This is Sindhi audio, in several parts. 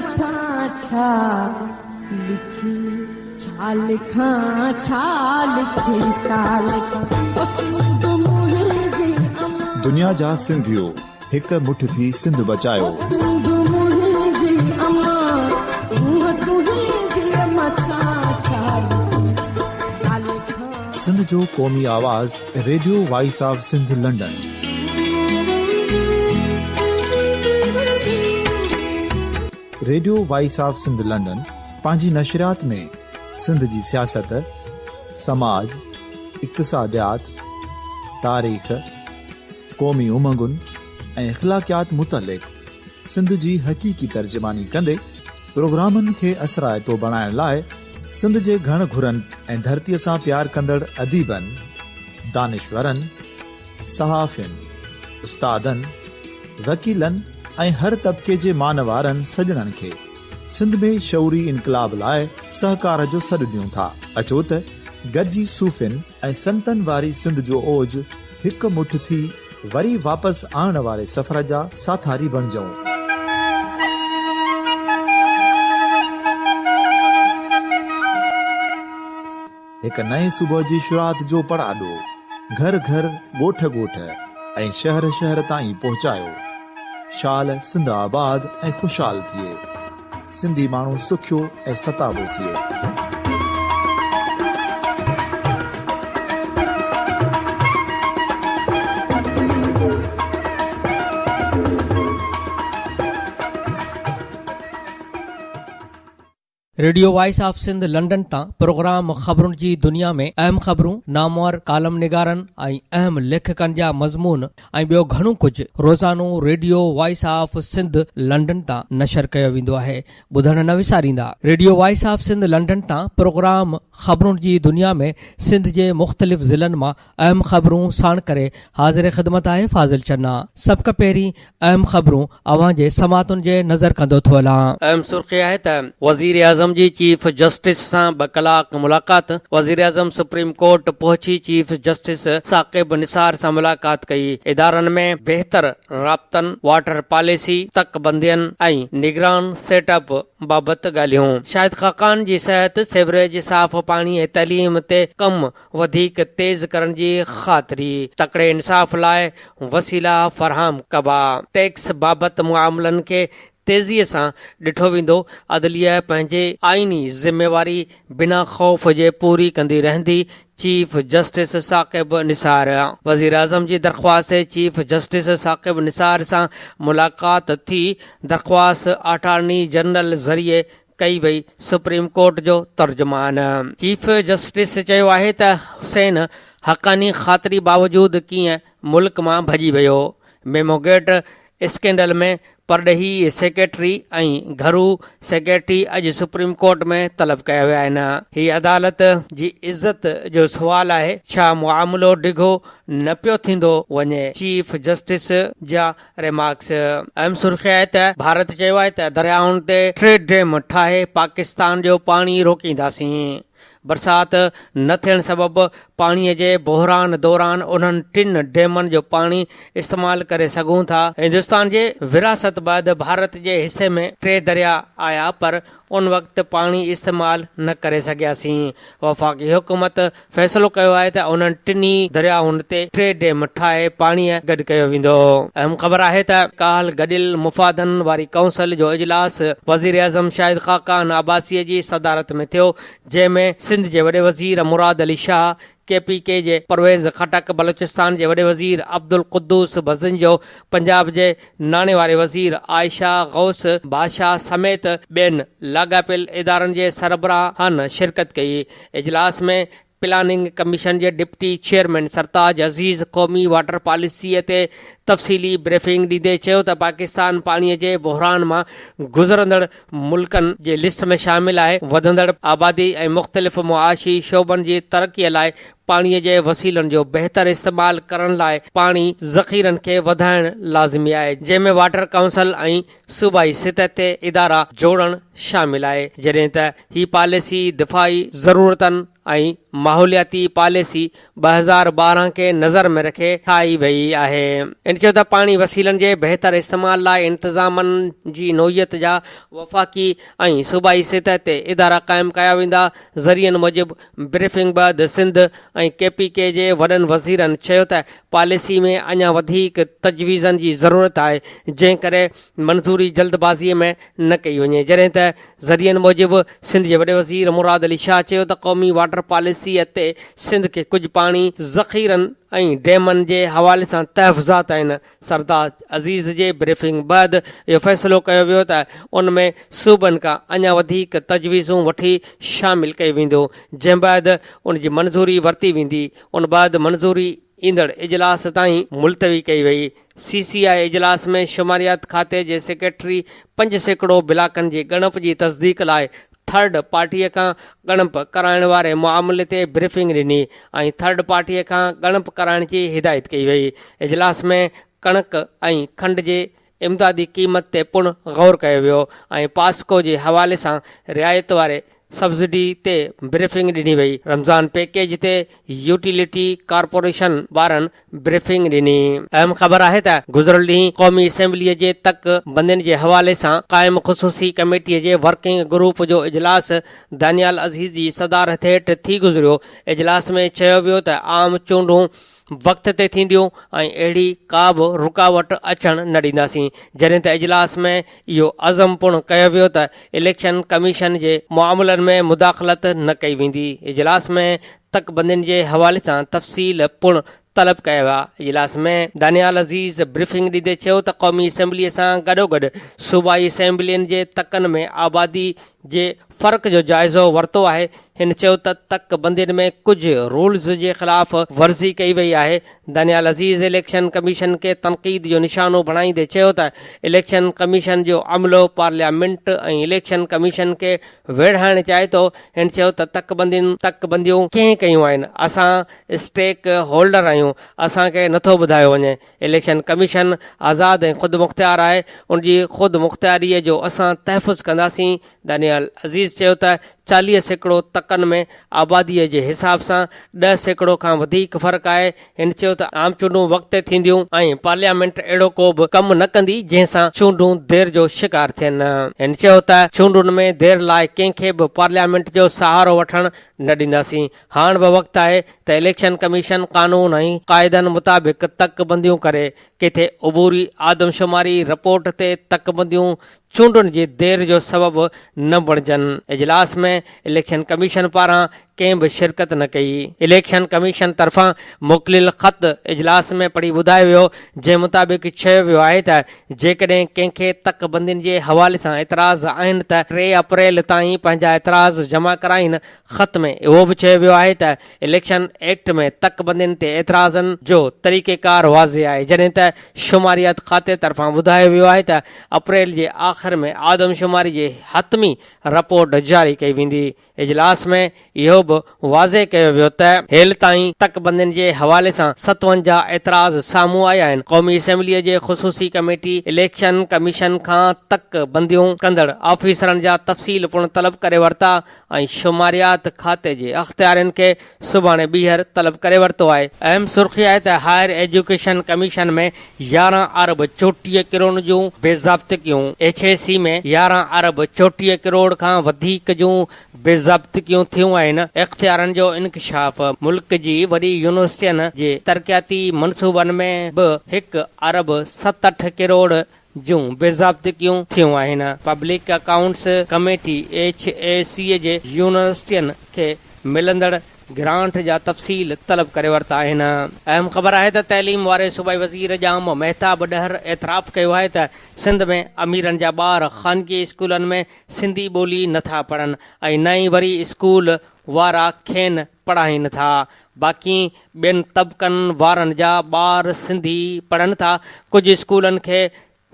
مٿان ڇا لکي ڇا لکان ڇا لکي ڇا لکان او سنڌ منهنجي امان. دنيا جا سنڌيو هڪ مٺ ٿي سنڌ بچايو. او سنڌ منهنجي امان سونهن تنهنجي مٿان ڇا لکي ڇا لکان. سنڌ جو قومي آواز radio voice of Sindh London. Radio voice of Sindh London پنهنجي نشريات ۾ سنڌ جي سياست، سماج، اقتصاديات، تاريخ، قومي امنگن ۽ اخلاقيات متعلق سنڌ جي حقيقي ترجماني ڪندي پروگرامن کي اثرائتو بڻائڻ لاء سنڌ جي گهڻ گهرن ۽ ڌرتيء سان پيار ڪندڙ اديبن، دانشورن، صحافين، استادن، وڪيلن ۽ هر طبقي جي مان وارن سڄڻن کي سنڌ ۾ شعوري انقلاب لاء سهڪار جو سڏ ڏيون ٿا. اچو ته گڏجي صوفين ۽ سنتن واري سنڌ جو اوج هڪ مٺ ٿي وري واپس آڻڻ واري سفر جا ساٿاري بڻجون. هڪ نئين صبح جي شروعات جو پڙاڏو گهر گهر، ڳوٺ ڳوٺ ۽ شهر شهر تائين پهچايو. شال سنڌ آباد ۽ خوشحال ٿئي. سنڌي ماڻهو سکيو ۽ ستابو ٿئي. Radio voice of Sindh London تان پروگرام خبرن جي دنيا ۾ اهم خبرون، نامور ڪالم نگارن ۽ اهم ليکڪن جا مضمون ۽ ٻيو گهڻو ڪجهه روزانو radio voice of Sindh London تان نشر ڪيو ويندو آهي. ٻڌڻ نه وساريندا. Radio voice of Sindh London تان پروگرام خبرن جي دنيا ۾ سنڌ جي مختلف ضلعن مان اهم خبرون ساڻ ڪري حاضر خدمت آهي فاضل چنا سڀ کان پهرين اهم خبرون اوهان جي سماعتن جي نظر ڪندو ٿو هلان. اهم سرخي آهي ته وزيراعظم جي چيف جسٽس سان ٻه ڪلاڪ ملاقات، وزيراعظم سپريم ڪورٽ پهچي چيف جسٽس ثاقب نثار سان ملاقات ڪئي، ادارن ۾ بهتر رابطن، واٽر پاليسي، تڪ بندين ۽ نگران سيٽ اپ بابت ڳالهيون، شاهد خاقان جي صحت، سيوريج، صاف پاڻي ۽ تعليم تي ڪم وڌيڪ تيز ڪرڻ جي خاطري، تڪڙي انصاف لاء وسيلا فراهم ڪبا، ٽيڪس بابت معاملن کي تيزي سان ڏٺو ويندو، عدليه پنهنجي آئيني ذميواري بنا خوف جي پوري ڪندي رهندي، چيف جسٽس ثاقب نثار. وزيراعظم جي درخواست تي چيف جسٽس ثاقب نثار سان ملاقات ٿي، درخواست اٽارني جنرل ذريعي ڪئي وئي، سپريم ڪورٽ جو ترجمان. چيف جسٽس چيو آهي ته حسين حقاني خاطري باوجود ڪيئن ملڪ مان ڀڄي ويو، ميمو گيٽ اسڪينڊل ۾ پرڏيهي سيڪريٽري ۽ گهرو سيڪريٽري اڄ سپريم ڪورٽ ۾ طلب ڪيا ويا آهن، هي عدالت جي عزت جو سوال آهي، ڇا معاملو ڊگهو نه پيو ٿيندو وڃي، چيف جسٽس جا ريمارڪس. اهم سرخي آهي ته ڀارت چيو آهي ته دريائن تي ٽي ڊيم ٺاهي پاڪستان جو پاڻي روڪينداسين، برسات نه ٿيڻ سبب پاڻي جي بحران دوران انهن ٽن ڊيمن جو پاڻي استعمال ڪري سگهون ٿا، هندستان جي ورهاست بعد ڀارت جي حصي ۾ ٽي درياء آيا پر ان وقت پاڻي استعمال نه ڪري سگهياسين، وفاقي حڪومت فيصلو ڪيو آهي ته انهن ٽنهي درياهن تي ٽي ڊيم ٺاهي پاڻي گڏ ڪيو ويندو. اهم خبر آهي ته ڪالهه گڏيل مفادن واري ڪائونسل جو اجلاس وزيراعظم شاهد خاقان عباسي جي صدارت ۾ ٿيو جنهن ۾ سنڌ جي وڏي وزير مراد علي شاهه، ڪي پي ڪي جي پرويز خٽڪ، بلوچستان جي وڏي وزير عبدالقدوس بزنجو، پنجاب جي ناڻي واري وزير عائشه غوث بادشاهه سميت ٻين لاڳاپيل ادارن جي سربراهن شرڪت ڪئي. اجلاس ۾ پلاننگ ڪميشن جي ڊپٽي چيئرمين سرتاج عزيز قومي واٽر پاليسي تي تفصيلي بريفنگ ڏيندي چيو ته پاڪستان پاڻي جي بحران مان گذرندڙ ملڪن جي لسٽ ۾ شامل آهي، وڌندڙ آبادي ۽ مختلف معاشي شعبن جي ترقي لاء پاڻي جي وسيلن جو بهتر استعمال ڪرڻ لاء پاڻي ذخيرن کي وڌائڻ لازمي آهي، جنهن ۾ واٽر ڪائونسل ۽ صوبائي سطح تي ادارا جوڙڻ شامل آهي، جڏهن ته هي پاليسي دفاعي ضرورتن ۽ ماحولياتي پاليسي 2012 کي نظر ۾ رکي ٺاهي وئي آهي. هن چيو ته پاڻي وسيلن جي بهتر استعمال لاء انتظامن جي نوعيت جا وفاقي ۽ صوبائي سطح تي ادارا قائم ڪيا ويندا. ذريعن موجب بريفنگ بعد سنڌ ۽ ڪي پي ڪي جي وڏن وزيرن چيو ته پاليسي ۾ اڃا وڌيڪ تجويزن جي ضرورت آهي جنهن ڪري منظوري جلدبازي ۾ نه ڪئي وڃي جڏهن ته ذريعن موجب سنڌ جي وڏي وزير مراد علي شاهه چيو ته قومي واٽر پاليسي تي سنڌ کي ڪجهه پاڻي ذخيرن ۽ ڊيمن جي حوالي سان تحفظات آهن سردار عزيز جي بريفنگ بعد اهو فيصلو ڪيو ويو ته ان ۾ صوبن کان اڃا وڌيڪ تجويزون وٺي شامل ڪيو ويندو جنهن بعد ان جي منظوري ورتي ويندي ان بعد منظوري ايندڙ اجلاس تائين ملتوي ڪئي وئي. سي سي آء اجلاس ۾ شماريات کاتي جي سيڪريٽري 5% بلاڪن جي ڳڻپ جي تصديق لاء ٿرڊ پارٽيء کان ڳڻپ ڪرائڻ واري معاملي تي بريفنگ ڏني ۽ ٿرڊ پارٽيء کان ڳڻپ ڪرائڻ جي هدايت ڪئي وئي. اجلاس ۾ ڪڻڪ ۽ کنڊ جي امدادي قيمت تي پڻ غور ڪيو ويو ۽ پاسڪو جي حوالي سان رعايت واري سبسڊي تي بريفنگ ڏني وئي. رمضان پيڪيج تي يوٽيلٽي ڪارپوريشن وارن بريفنگ ڏني. اهم خبر آهي ته گذريل ڏينهن قومي اسيمبليء جي تڪ بندين جي حوالي سان قائم خصوصي ڪميٽيء جي ورڪنگ گروپ جو اجلاس دانيال عزيز جي صدارت هيٺ ٿي گذريو. اجلاس ۾ چيو ويو ته عام چونڊون وقت تي ٿينديون ۽ اهڙي ڪا به رڪاوٽ اچڻ نه ڏينداسين. جڏهن ته اجلاس ۾ اهو عزم پڻ ڪيو ويو ته اليڪشن ڪميشن جي معاملن ۾ مداخلت نه ڪئي ويندي. اجلاس ۾ تڪبندين جي حوالي سان تفصيل پڻ طلب ڪيا ويا. اجلاس ۾ دانيال عزيز بريفنگ ڏيندي چيو ته قومي اسيمبلي سان گڏوگڏ صوبائي اسيمبلين جي تڪن ۾ آبادي جي فرق جو جائزو ورتو آهي. هن چيو ته تڪ بندين ۾ ڪجهه رولز جي خلاف ورزي ڪئي وئي آهي. دانيال عزيز اليڪشن ڪميشن کي تنقيد جو نشانو بڻائيندي چيو ته اليڪشن ڪميشن جو عملو پارليامينٽ ۽ اليڪشن ڪميشن کي ويڙهائڻ چاهي ٿو. هن چيو ته تڪ بندين تڪ بنديون ڪنهن ڪيون آهن، اسان اسٽيڪ هولڊر آهيون، اسان کي نٿو ٻڌايو وڃي، اليڪشن ڪميشن آزاد ۽ خودمختيار آهي، ان جي خودمختياري جو اسان تحفظ ڪنداسين. دانيال عزيز چيو ته 40% تڪن ۾ آبادي جي حساب سان 10% کان وڌيڪ فرق آهي، هن چيو ته عام چونڊون وقت تي ٿينديون ۽ پارليامينٽ اهڙو ڪو به ڪم نه ڪندي جنهن سان چونڊون دير جو شڪار ٿين. هن چيو ته چونڊن ۾ دير لاء ڪنهن کي به پارليامينٽ جو سهارو وٺڻ نه ڏينداسين، هاڻ به وقت آهي ته اليڪشن ڪميشن قانون ۽ قاعدن مطابق تڪ بنديون ڪري، ڪٿي عبوري آدمشماري رپورٽ تي تڪ بنديون چونڊن جي دير جو سبب نه بڻجن. اجلاس ۾ اليڪشن ڪميشن پاران ڪنهن به شرڪت نه ڪئي. اليڪشن ڪميشن طرفان موڪليل خط اجلاس ۾ پڙهي ٻڌايو ويو، جنهن مطابق چيو ويو آهي ته جيڪڏهن ڪنهن کي تڪ بندين جي حوالي سان اعتراض آهن ته 3 اپريل تائين پنهنجا اعتراض جمع ڪرائين. خط ۾ اهو به چيو ويو آهي ته اليڪشن ايڪٽ ۾ تڪ بندين تي اعتراضن جو طريقيڪار واضح آهي، جڏهن ته شماريات کاتي طرفان ٻڌايو ويو آهي ته اپريل جي آخر ۾ آدمشماري جي حتمي رپورٽ جاري ڪئي ويندي. اجلاس ۾ اهو به واضح ڪيو ويو ته هيل تائين تڪبندين جي حوالي سان 57 اعتراض سامهون آيا آهن، قومي اسيمبليء جي خصوصي ڪميٽي اليڪشن ڪميشن کان تڪ بنديون ڪندڙ آفيسرن جا تفصيل پڻ طلب ڪري ورتا ۽ شماريات کاتي جي اختيارين کي سڀاڻي ٻيهر طلب ڪري ورتو آهي. اهم سرخي آهي ته هائر ايجوڪيشن ڪميشن ۾ 11 ارب 34 ڪروڙ جون بي ضابطگيون، ايڇ اي سي ۾ 11 ارب 34 ڪروڙ کان وڌيڪ جون بي ضابطگيون ٿيون آهن، اختيارن جو انڪشاف، ملڪ جي وڏي يونيورسٽين جي ترقياتي منصوبن ۾ به هڪ ارب 67 ڪروڙ جون بي ضابطگيون ٿيون آهن. Public accounts committee H E C جي يونيورسٽين کي ملندڙ گرانٽ جا تفصيل طلب ڪري ورتا آهن. اهم خبر آهي ته تعليم واري صوبائي وزير ڄام مهتاب ڏهر اعتراف ڪيو آهي ته سنڌ ۾ اميرن جا ٻار خانگي اسڪولن ۾ سنڌي ٻولي نٿا پڙهن ۽ نه ئي وري اسڪول وارا کين پڙهائين ٿا باقي ٻين طبقن وارن جا ٻار سنڌي پڙهن ٿا ڪجهه اسڪولن کي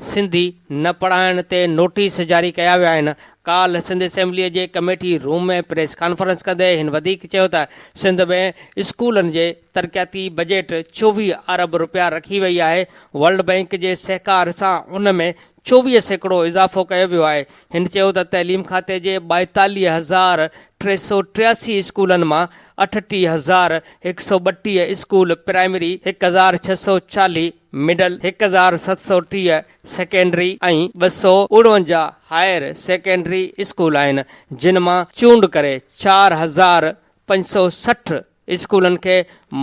سنڌي نه پڙهائڻ تي نوٽيس جاري ڪيا ويا آهن. ڪالهه سنڌ اسيمبليء جي ڪميٽي روم ۾ پريس ڪانفرنس ڪندي هن وڌيڪ چيو ته سنڌ ۾ اسڪولن جي ترقياتي بجيٽ 24 ارب رپيا رکي وئي آهي، ورلڊ بئنڪ جي سهڪار سان ان ۾ 24% اضافو ڪيو ويو آهي. هن چيو ته تعليم کاتي جي 42383 اسڪولن مان 38132 school primary, 1640 middle, 1730 secondary ۽ 249 higher secondary school آهن، جن مان چونڊ ڪري 4560 اسڪولن کي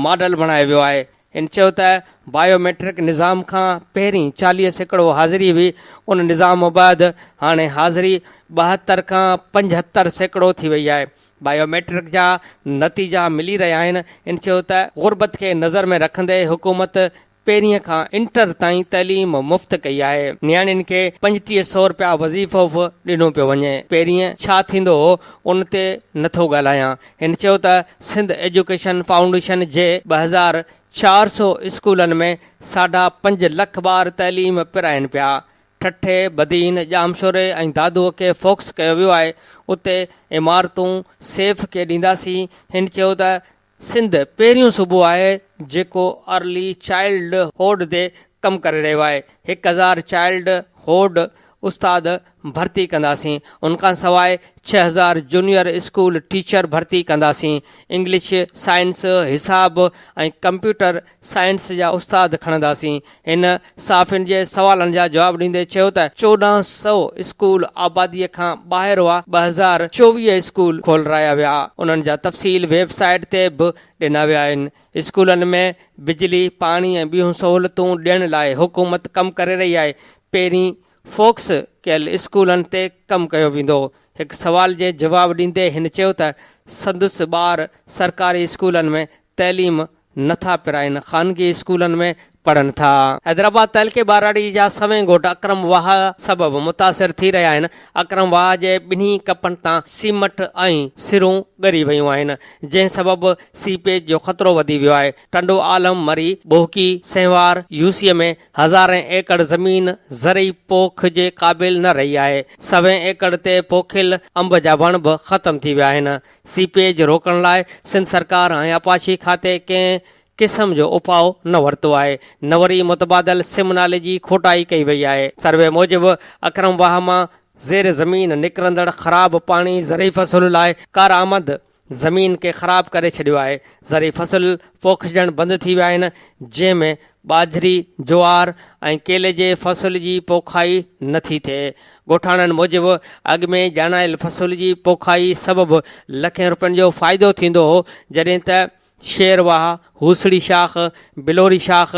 ماڊل بڻايو ويو آهي. هن چيو ته بايو ميٽرڪ نظام کان پهرين 40% حاضري هئي، ان نظام بعد هاڻي حاضري 72 کان 75% ٿي وئي آهي، بايو ميٽرڪ جا نتيجا ملي رهيا آهن. هن چيو ته غربت کي نظر ۾ رکندي حڪومت پهرين کان انٽر تائين تعليم مفت ڪئي آهي، نياڻين کي 35 سئو رپيا وظيفو به ڏنو پيو وڃي، پهرين ڇا ٿيندو هو ان تي نٿو ڳالهايان. هن چيو ته سنڌ ايجوڪيشن فائونڊيشن جي 2400 اسڪولن ۾ ساڍا پنج لک ٻار تعليم پرائين پيا، ٺٽي، بدين، ڄامشوري ۽ دادوء کي فوڪس ڪيو ويو آهي، اتي عمارتون سيف کي ڏينداسين، هن چيو ته سنڌ پهريون صوبو آهي جيڪو ارلي چائلڊ هوڊ تي ڪم ڪري رهيو آهي، 1000 چائلڊ هوڊ استاد ڀرتي ڪنداسين، ان کان سواء 6000 جونيئر اسڪول ٽيچر ڀرتي ڪنداسين، انگلش، سائنس، حساب ۽ ڪمپيوٽر سائنس جا استاد کڻنداسين. هن صحافين جي سوالن جا جواب ڏيندي چيو ته 14 سئو اسڪول آبادي کان ٻاهر هئا، 2024 اسڪول کولرايا ويا، انهن جا تفصيل ويب سائيٽ تي به ڏنا ويا آهن، اسڪولن ۾ بجلي، پاڻي ۽ ٻيون سهولتون ڏيڻ لاء حڪومت ڪم ڪري رهي آهي، پهرين فوڪس ڪيل اسڪولن تي ڪم ڪيو ويندو. هڪ سوال جي جواب ڏيندي هن چيو ته سندس ٻار سرڪاري اسڪولن ۾ تعليم نه ٿا پرائين، خانگي اسڪولن ۾ پڙهن ٿا. حيدرآباد تعلقي ٻهراڙي جا سوين ڳوٺ اڪرم واهه سبب متاثر ٿي رهيا آهن، اڪرم واهه جي ٻنهي ڪپن تان سيمٽ ۽ سرون ڳري ويون آهن، جنهن سبب سيپيج جو خطرو وڌي ويو آهي، ٽنڊو عالم، مري، ٻوهڪي، سينوار، يوسيء ۾ هزارين ايڪڙ زمين زرعي پوک جي قابل نه رهي آهي، سوين ايڪڙ تي پوکيل انب جا وڻ به ختم ٿي ويا آهن، سيپيج روڪڻ لاء سنڌ سرڪار ۽ آبپاشي کاتي ڪنهن قسم جو اپاء نه ورتو آهي نه وري متبادل سم نالي جي کوٽائي ڪئي وئي آهي. سروي موجب اڪرم واهه مان زير زمين نڪرندڙ خراب پاڻي زرعي فصل لاء ڪارآمد زمين کي خراب ڪري ڇڏيو آهي، زرعي فصل پوکجڻ بند ٿي ويا آهن، جنهن ۾ ٻاجهري، جوار ۽ ڪيلي جي فصل جي پوکائي نه ٿي ٿئي. ڳوٺاڻن موجب اڳ ۾ ڄاڻايل فصل جي پوکائي سبب لکين روپين جو فائدو ٿيندو هو، جڏهن ته شير واهه، هوسڙي شاخ، بلوري شاخ،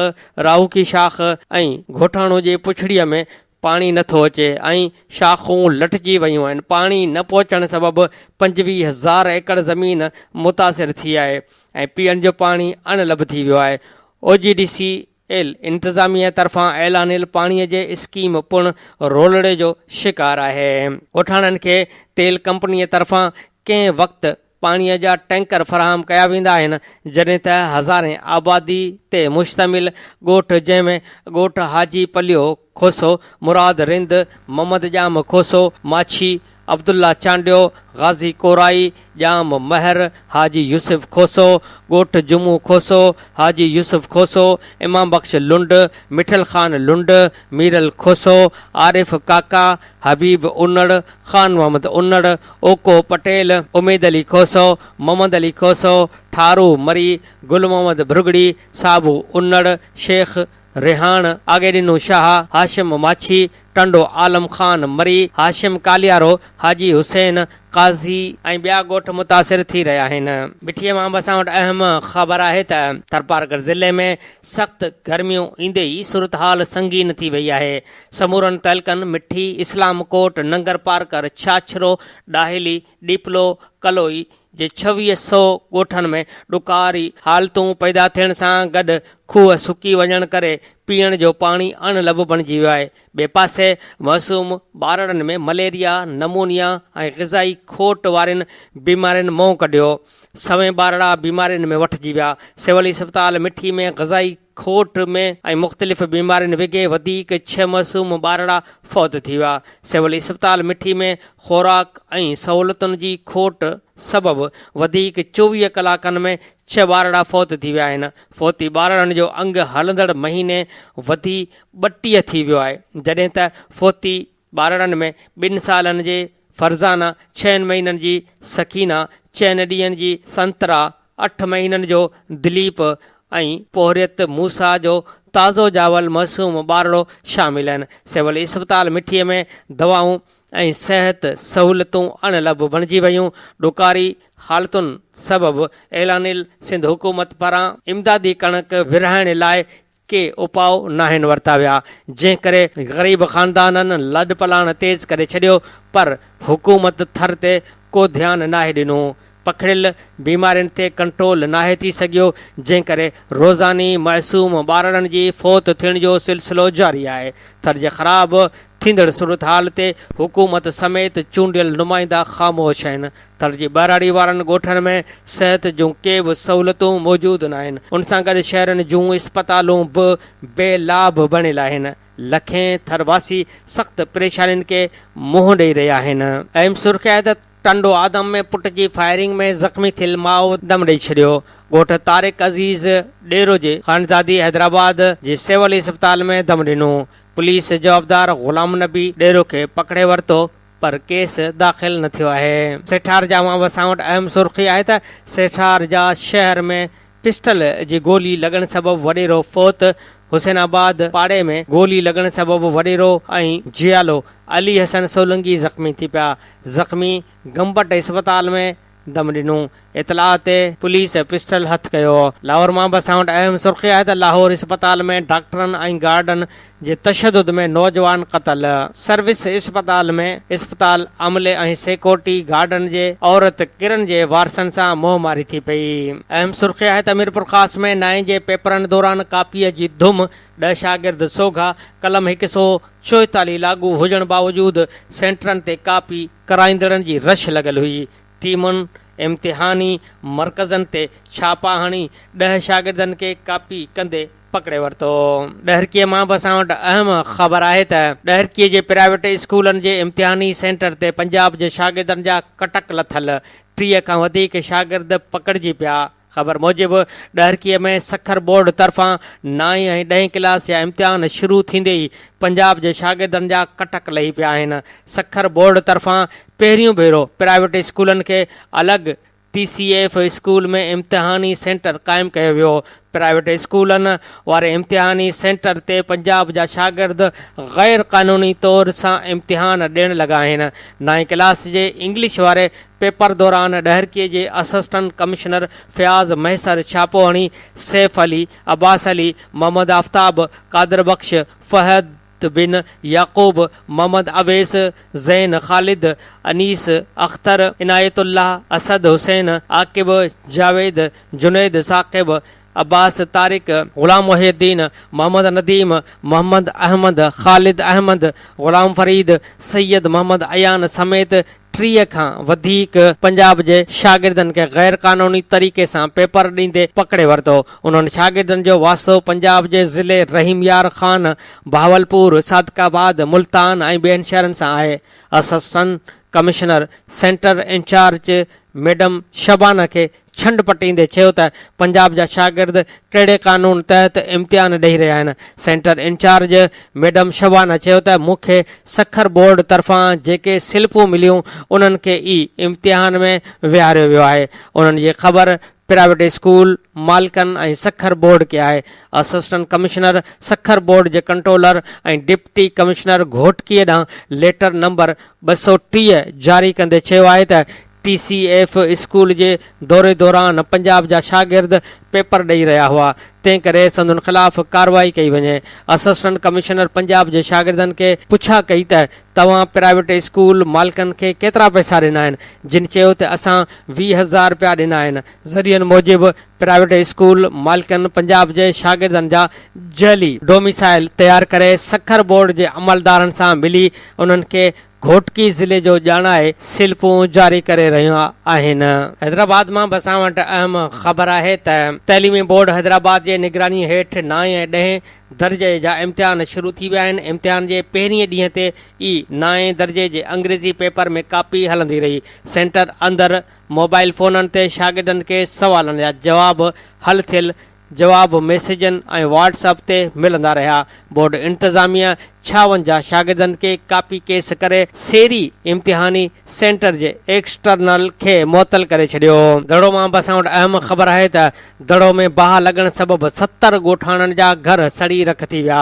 راهوڪي شاخ ۽ گهوٽاڻو جي پڇڙيء ۾ پاڻي نه ٿو اچي ۽ شاخون لٽجي ويون آهن، پاڻي نه پهچڻ سبب 25 هزار ايڪڙ زمين متاثر ٿي آهي ۽ پيئڻ جو پاڻي اڻ لڀ ٿي ويو آهي، او جي ڊي سي ايل انتظاميه طرفان اعلانيل پاڻي جي اسڪيم پڻ رولڙي جو شڪار آهي. ڳوٺاڻن کي تيل ڪمپنيء طرفان ڪنهن وقت پاڻي جا ٽينڪر فراهم ڪيا ويندا آهن، جڏهن ته هزارين آبادي تي مشتمل ڳوٺ جنهن ۾ ڳوٺ حاجي پليو کوسو، مراد رند، محمد ڄام کوسو، ماڇي، عبدالله چانڊيو، غازي ڪورائي، ڄام مهر، حاجي يوسف کوسو، ڳوٺ جمعو کوسو، حاجي يوسف کوسو، امام بخش لنڊ، مٺل خان لنڊ، ميرل کوسو، عارف ڪاڪا، حبيب انڙ، خان محمد انڙ، اوڪو پٽيل، اميد علي کوسو، محمد علي کوسو، ٺارو مري، گل محمد ڀرڳڙي، صابو انڙ، شيخ ريحاڻ، آگيڏنو شاهه، هاشم ماڇي، ٽنڊو عالم خان مري، هاشم ڪاليارو، حاجي حسين قاضي ۽ ٻيا ڳوٺ متاثر ٿي رهيا آهن. مٺيء مان به اسان وٽ اهم خبر آهي ته ٿرپارڪر ضلعي ۾ سخت گرميون ايندي ئي صورتحال سنگين ٿي وئي آهي. سمورن تعلقن مٺي، اسلام ڪوٽ، ننگرپارڪر، ڇاڇرو، ڏاهلي، ڏيپلو، ڪلوئي جي 26 سئو ڳوٺن ۾ ڏڪاري حالتون پيدا ٿيڻ سان گڏ کوهه سڪي وڃڻ ڪري پيئڻ جو پاڻي اڻ لڀ بڻجي ويو آهي. ٻئي پاسي معصوم ٻارڙن ۾ مليريا، نمونيا ۽ غذائي کوٽ وارين بيمارين منهن ڪڍيو. سوين ٻارڙا بيمارين ۾ وٺجي ويا. سول اسپتال مٺي ۾ غذائي کوٽ ۾ ۽ مختلف بيمارين وگهي وڌيڪ ڇهه معصوم ٻارڙا فوت ٿي ويا. سول اسپتال مٺي ۾ خوراڪ ۽ سهولتن جي کوٽ سبب وڌيڪ 24 ڪلاڪن ۾ ڇهه ٻارڙا فوت ٿي ويا آهن. فوتي ٻارڙن جو انگ هلندڙ مهيني وڌي 32 ٿي ويو آهي، جڏهن ته فوتي ٻارڙن ۾ ٻن سالن جي فرزانه، ڇهن مهينن جي سڪينه، چئن ڏينهن جي سنترا، اٺ مهينن جو دليپ ۽ پورهيت موسيٰ جو تازو ڄاول معصوم ٻارڙو شامل آهن. سول اسپتال مٺي ۾ دوائون ۽ صحت سهولتون اڻ لڀ بڻجي ويون، ڏڪاري حالتن سبب اعلانيل سنڌ حڪومت پاران امدادي ڪڻڪ ورهائڻ لاء ڪي اپاء ناهن ورتا ويا، جنهن ڪري غريب خاندانن لڏپلاڻ تيز ڪري ڇڏيو، پر حڪومت ٿر تي ڪو ڌيان ناهي ڏنو، پکڙيل بيمارين تي ڪنٽرول ناهي ٿي سگهيو، جنهن ڪري روزاني معصوم ٻارڙن جي فوت ٿيڻ جو سلسلو جاري آهي، ٿر جي خراب ٿيندڙ صورتحال تي حڪومت سميت چونڊيل نمائندا خاموش آهن، ٿر جي ٻهراڙي وارن ڳوٺن ۾ صحت جون ڪي به سهولتون موجود ناهن، ان سان گڏ شهرن جون اسپتالون به بي لاڀ بڻيل آهن، لکين ٿر واسي سخت پريشانين کي منهن ڏئي رهيا آهن. اهم سرخي آهي ته ٽنڊو آدم ۾ پٽ جي فائرنگ ۾ زخمي ٿيل ماء دم ڏئي ڇڏيو، ڳوٺ طارق عزيز ڏيرو جي خانزادي حيدرآباد جي سول اسپتال ۾ دم ڏنو، پوليس جوابدار غلام نبي ڏيرو کي پڪڙي ورتو، پر ڪيس داخل نه ٿيو آهي. سيٺارجا مان به اسان وٽ اهم سرخي آهي ته سيٺارجا شهر ۾ پسٽل جي گولي لڳڻ سبب وڏيرو فوت، حسين آباد پاڙي ۾ گولي لڳڻ سبب وڏيرو ۽ جيالو علي حسن سولنگي زخمي ٿي پيا، زخمي گمبٽ اسپتال ۾ دم ڏنو، اطلاع تي پوليس پسٽل هٿ ڪيو. لاهور مان به اسان وٽ اهم سرخي آهي ته لاهور اسپتال ۾ ڊاڪٽرن ۽ گارڊن جي تشدد ۾ نوجوان قتل. سروس اسپتال ۾ اسپتال عملي ۽ سيڪورٽي گارڊن جي عورت ڪرن جي وارثن سان منهن ماري ٿي پئي. اهم سرخي آهي ته ميرپورخاص ۾ نائين جي پيپرن دوران ڪاپيء جي ڌم، ڏهه شاگرد سوگها، قلم هڪ سئو 44 لاڳو هجڻ باوجود سينٽرن تي ڪاپي ڪرائيندڙن جي رش لڳل هئي. ٽيمن امتحاني مرڪزن تي ڇاپا هڻي ڏهه شاگردن کي ڪاپي ڪندي پڪڙي ورتو. ڏهرڪيء مان به اسان وٽ اهم خبر آهي ته ڏهرڪيء جي پرائيويٽ اسڪولن جي امتحاني سينٽر تي پنجاب جي شاگردن جا ڪٽڪ لٿل، 30 کان وڌيڪ شاگرد پڪڙجي پيا. خبر موجب ڏهرڪيء ۾ سکر بورڊ طرفان نائين ۽ ڏهين ڪلاس جا امتحان شروع ٿيندي ئي پنجاب جي شاگردن جا ڪٽڪ لهي پيا آهن. سکر بورڊ طرفان پهريون ڀيرو پرائيويٽ اسڪولن کي الڳ ٽي سي ايف اسڪول ۾ امتحاني سينٽر قائم ڪيو ويو. پرائيويٽ اسڪولن واري امتحاني سينٽر تي پنجاب جا شاگرد غير قانوني طور سان امتحان ڏيڻ لڳا آهن. نائين ڪلاس جي انگلش واري پيپر دوران ڏهرڪي جي اسسٽنٽ ڪمشنر فياض مهيسر ڇاپو هڻي سيف علي، عباس علي، محمد آفتاب، قادر بخش، فهد بن يعقوب، محمد اويس، زين خالد، انيس اختر، عنايت الله، اسد حسين، عاقب، جاويد، جنيد ثاقب، عباس طارق، غلام محي الدين، محمد نديم، محمد احمد، خالد احمد، غلام فريد، سيد محمد ايان سميت 30 کان وڌيڪ پنجاب جي شاگردن کي غير قانوني طريقي سان پيپر ڏيندي پڪڙي ورتو. انهن شاگردن جو واسطو پنجاب جي ضلعي رحيم يار خان، بهاولپور، صادق آباد، ملتان ۽ ٻين شهرن سان آهي. Assistant commissioner centre incharge madam Shabana کي ڇنڊ پٽيندي چيو ته پنجاب جا شاگرد ڪهڙي قانون تحت امتحان ڏئي رهيا آهن؟ سينٽر انچارج ميڊم شبانه چيو ته مون کي سکر بورڊ طرفان جيڪي سلپون مليون انهن کي ئي امتحان ۾ ويهاريو ويو آهي، انهن جي خبر پرائيويٽ اسڪول مالڪن ۽ سکر بورڊ کي آهي. اسسٽنٽ ڪمشنر سکر بورڊ جي ڪنٽرولر ۽ ڊپٽي ڪمشنر گهوٽڪي ڏانهن ليٽر نمبر 230 جاري ڪندي چيو آهي ته ٽي سي ايف اسڪول جي دوري دوران پنجاب جا شاگرد پيپر ڏئي رهيا هئا، تنهن ڪري سندن خلاف ڪارروائي ڪئي وڃي. اسسٽنٽ ڪمشنر پنجاب جي شاگردن کي پڇا ڪئي ته توهان پرائيويٽ اسڪول مالڪن کي ڪيترا پئسا ڏنا آهن، جن چيو ته اسان 20 هزار رپيا ڏنا آهن. ذريعن موجب پرائيويٽ اسڪول مالڪن پنجاب جي شاگردن جا جعلي ڊوميسائل تيار ڪري سکر بورڊ جي عملدارن سان ملي انهن کي گهوٽڪي ضلعي جو ڄاڻائي سلپون جاري ڪري رهيون آهن. حيدرآباد مان بسان وٽ اهم خبر آهي ته تعليمي بورڊ حيدرآباد جي نگراني هيٺ نائين ۽ ڏهين درجي جا امتحان شروع ٿي ويا آهن، امتحان جي پهرين ڏينهن تي ئي نائين درجي جي انگريزي پيپر ۾ ڪاپي هلندي رهي، سينٽر اندر موبائل فونن تي شاگردن کي سوالن جا جواب حل ٿيل جواب ميسيجن ۽ واٽس اپ تي ملندا رهيا. بورڊ انتظاميه 56 شاگردن کي ڪاپي ڪيس ڪري سيري امتحاني سينٽر جي ايڪسٽرنل کي معطل ڪري ڇڏيو. دڙو مان به اسان وٽ اهم خبر آهي ته دڙو ۾ باهه لڳڻ سبب 70 ڳوٺاڻن جا گهر سڙي رک ٿي ويا.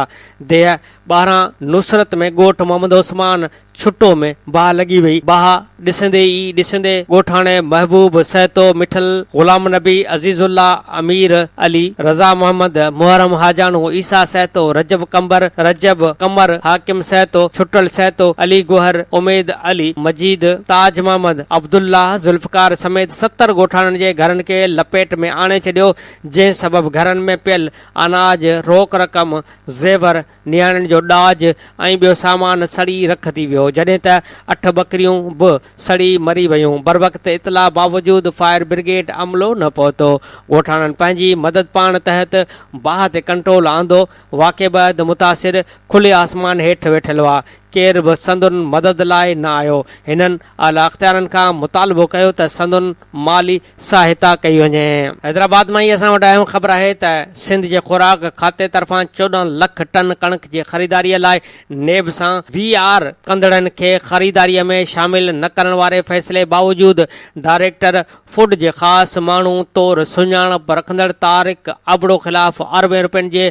ديهه ٻاهران نصرت ۾ ڳوٺ محمد عثمان ڇٽو ۾ باهه لڳي وئي، باهه ڏسندي ئي ڏسندي ڳوٺاڻي محبوب سهتو، مٺل، غلام نبي، عزيز الله، امير علي، رضا محمد، محرم حاجاڻو، عيسيٰ سهتو، رجب قمبر، رجب قمر، حاڪم سهتو، ڇٽل سهتو، علي گوهر، اميد علي، مجيد، تاج محمد، عبدالله، ذوالفقار سميت 70 ڳوٺاڻن جي گهرن کي لپيٽ ۾ آڻي ڇڏيو، جنهن سبب گهرن ۾ پيل اناج، روڪ رقم، زيور، نياڻين جو ڏاج ۽ ٻيو سامان سڙي رک ٿي ويو، جڏهن ته اٺ ٻڪريون به سڙي مري ويون، بروقت اطلاع باوجود فائر برگيڊ عملو نه پهتو، ڳوٺاڻن پنهنجي مدد پاڻ تحت باهه تي ڪنٽرول آندو، واقعي بعد متاثر کلي آسمان هيٺ ويٺل هئا، ڪير به سندن مدد لاء نه آيو، هنن اعليٰ اختيارن کان مطالبو ڪيو ته سندن مالي سهائتا ڪئي وڃي. حيدرآباد مان ئي اسان وٽ اهم خبر آهي ته سنڌ جي خوراڪ کاتي طرفان 14 لک ٽن ڪڻڪ جي خريداري لاء نيب سان وي آر ڪندڙن کي خريداري ۾ شامل نه ڪرڻ واري فيصلي باوجود ڊائريڪٽر فوڊ جي خاص ماڻهو طور سڃاڻپ رکندڙ طارق ابڙو خلاف اربين روپين جي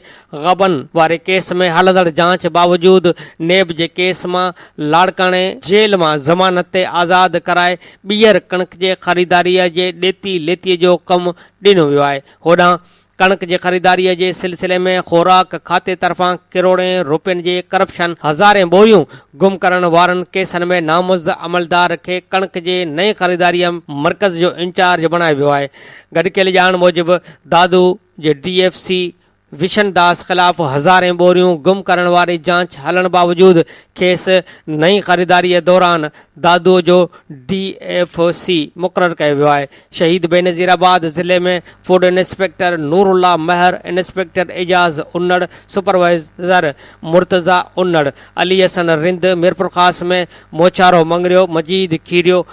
غبن واري ڪيس ۾ هلندڙ جاچ باوجود نيب جي ڪيس مان لاڙڪاڻي جيل مان ضمانت تي آزاد ڪرائي ٻيهر ڪڻڪ جي خريداري جي ڏيتي ليتي جو ڪم ڏنو ويو آهي. هوڏانهن ڪڻڪ جي خريداري جي سلسلي ۾ خوراڪ کاتي طرفان ڪروڙين روپين جي ڪرپشن، هزارين ٻوريون گم ڪرڻ وارن ڪيسن ۾ نامزد عملدار کي ڪڻڪ جي نئين خريداري مرڪز جو انچارج بڻايو ويو آهي. گڏ ڪيل ڄاڻ موجب دادو جي ڊي ايف سي وشن داس خلاف هزارين ٻوريون گم ڪرڻ واري جاچ هلڻ باوجود کيس نئين خريداري دوران دادو جو ڊي ايف سي مقرر ڪيو ويو آهي. شهيد بينظير آباد ضلعي ۾ food inspector Noorullah Mehar, inspector Ejaz Unar, supervisor Murtaza Unar, Ali Hassan Rind, Mirpurkhas ۾ Mocharo Mangrio, Majeed Kherio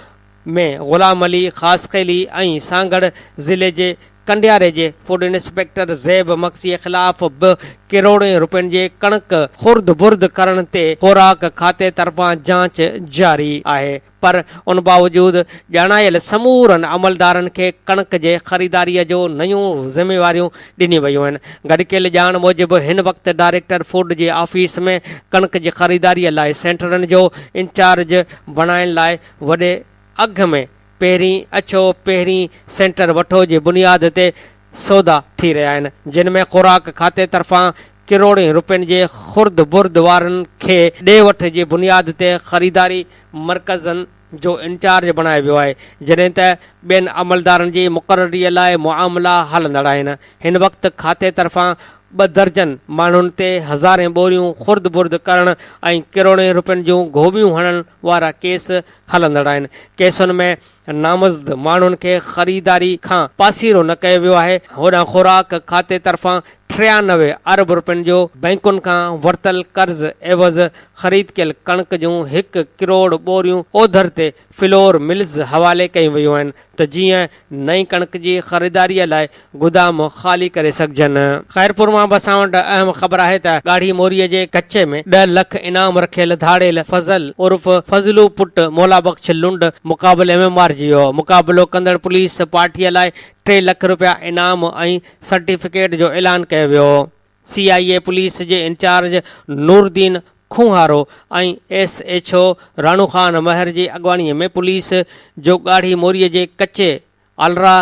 ۾ Ghulam Ali Khaskheli ۽ Sanghar ضلعي جي ڪنڊياري جي فوڊ انسپيڪٽر زيب مگسيء خلاف به ڪروڙين روپين جي ڪڻڪ خرد برد ڪرڻ تي خوراڪ کاتي طرفان جاچ جاري آهي پر ان باوجود ڄاڻايل سمورن عملدارن کي ڪڻڪ جي خريداريء جو نيون ذميواريون ڏنيون ويون آهن. گڏ ڪيل ڄاڻ موجب هن وقت ڊائريڪٽر فوڊ جي آفيس ۾ ڪڻڪ جي خريداريء لاء سينٽرن جو انچارج بڻائڻ لاء وڏي اگهه ۾ پهرين اچو پهرين سينٽر وٺو جي بنياد تي سودا ٿي رهيا آهن جن ۾ خوراڪ کاتي طرفان ڪروڙين روپين جي خرد برد وارن کي ڏي وٺ جي بنياد تي خريداري مرڪزن جو انچارج بڻايو ويو آهي جڏهن ته ٻين عملدارن جي مقرري لاء معاملا هلندڙ آهن هن وقت کاتي طرفان ٻه درجن ماڻهن تي هزارين ٻوريون خرد برد ڪرڻ ۽ ڪروڙين روپين جون گهوٻيون هڻڻ وارا ڪيس هلندڙ آهن. ڪيسن ۾ نامزد ماڻهن کي خريداري کان پاسيرو نه ڪيو ويو آهي. هوڏانهن خوراڪ کاتي طرفان 93 ارب روپين جو بئنڪن کان ورتل قرض عيوض خريد ڪيل ڪڻڪ جون هڪ ڪروڙ ٻوريون اوڌر تي فلور ملز حوالي ڪيون ويون آهن ته جيئن نئين ڪڻڪ جي خريداريء لاء گدام خالي ڪري سگهجن. خيرپور مان به اسان وٽ اهم خبر آهي ته ڳاڙهي موريء جي ڪچي ۾ ڏهه لک انعام رکيل ڌاڙيل فضل عرف فضلو پٽ مولا بخش لنڊ مقابلي ۾ مارجي ويو. مقابلو ڪندڙ پوليس پارٽيء لاء 3 لک رپيا انعام ۽ سرٽيفڪيٽ جو اعلان ڪيو ويو. سي آء اي پوليس جي incharge Nooruddin Khonharo ۽ S H O Rano Khan Mehar جي اڳواڻي ۾ پوليس جو ڳاڙهي موري جي ڪچي آلرا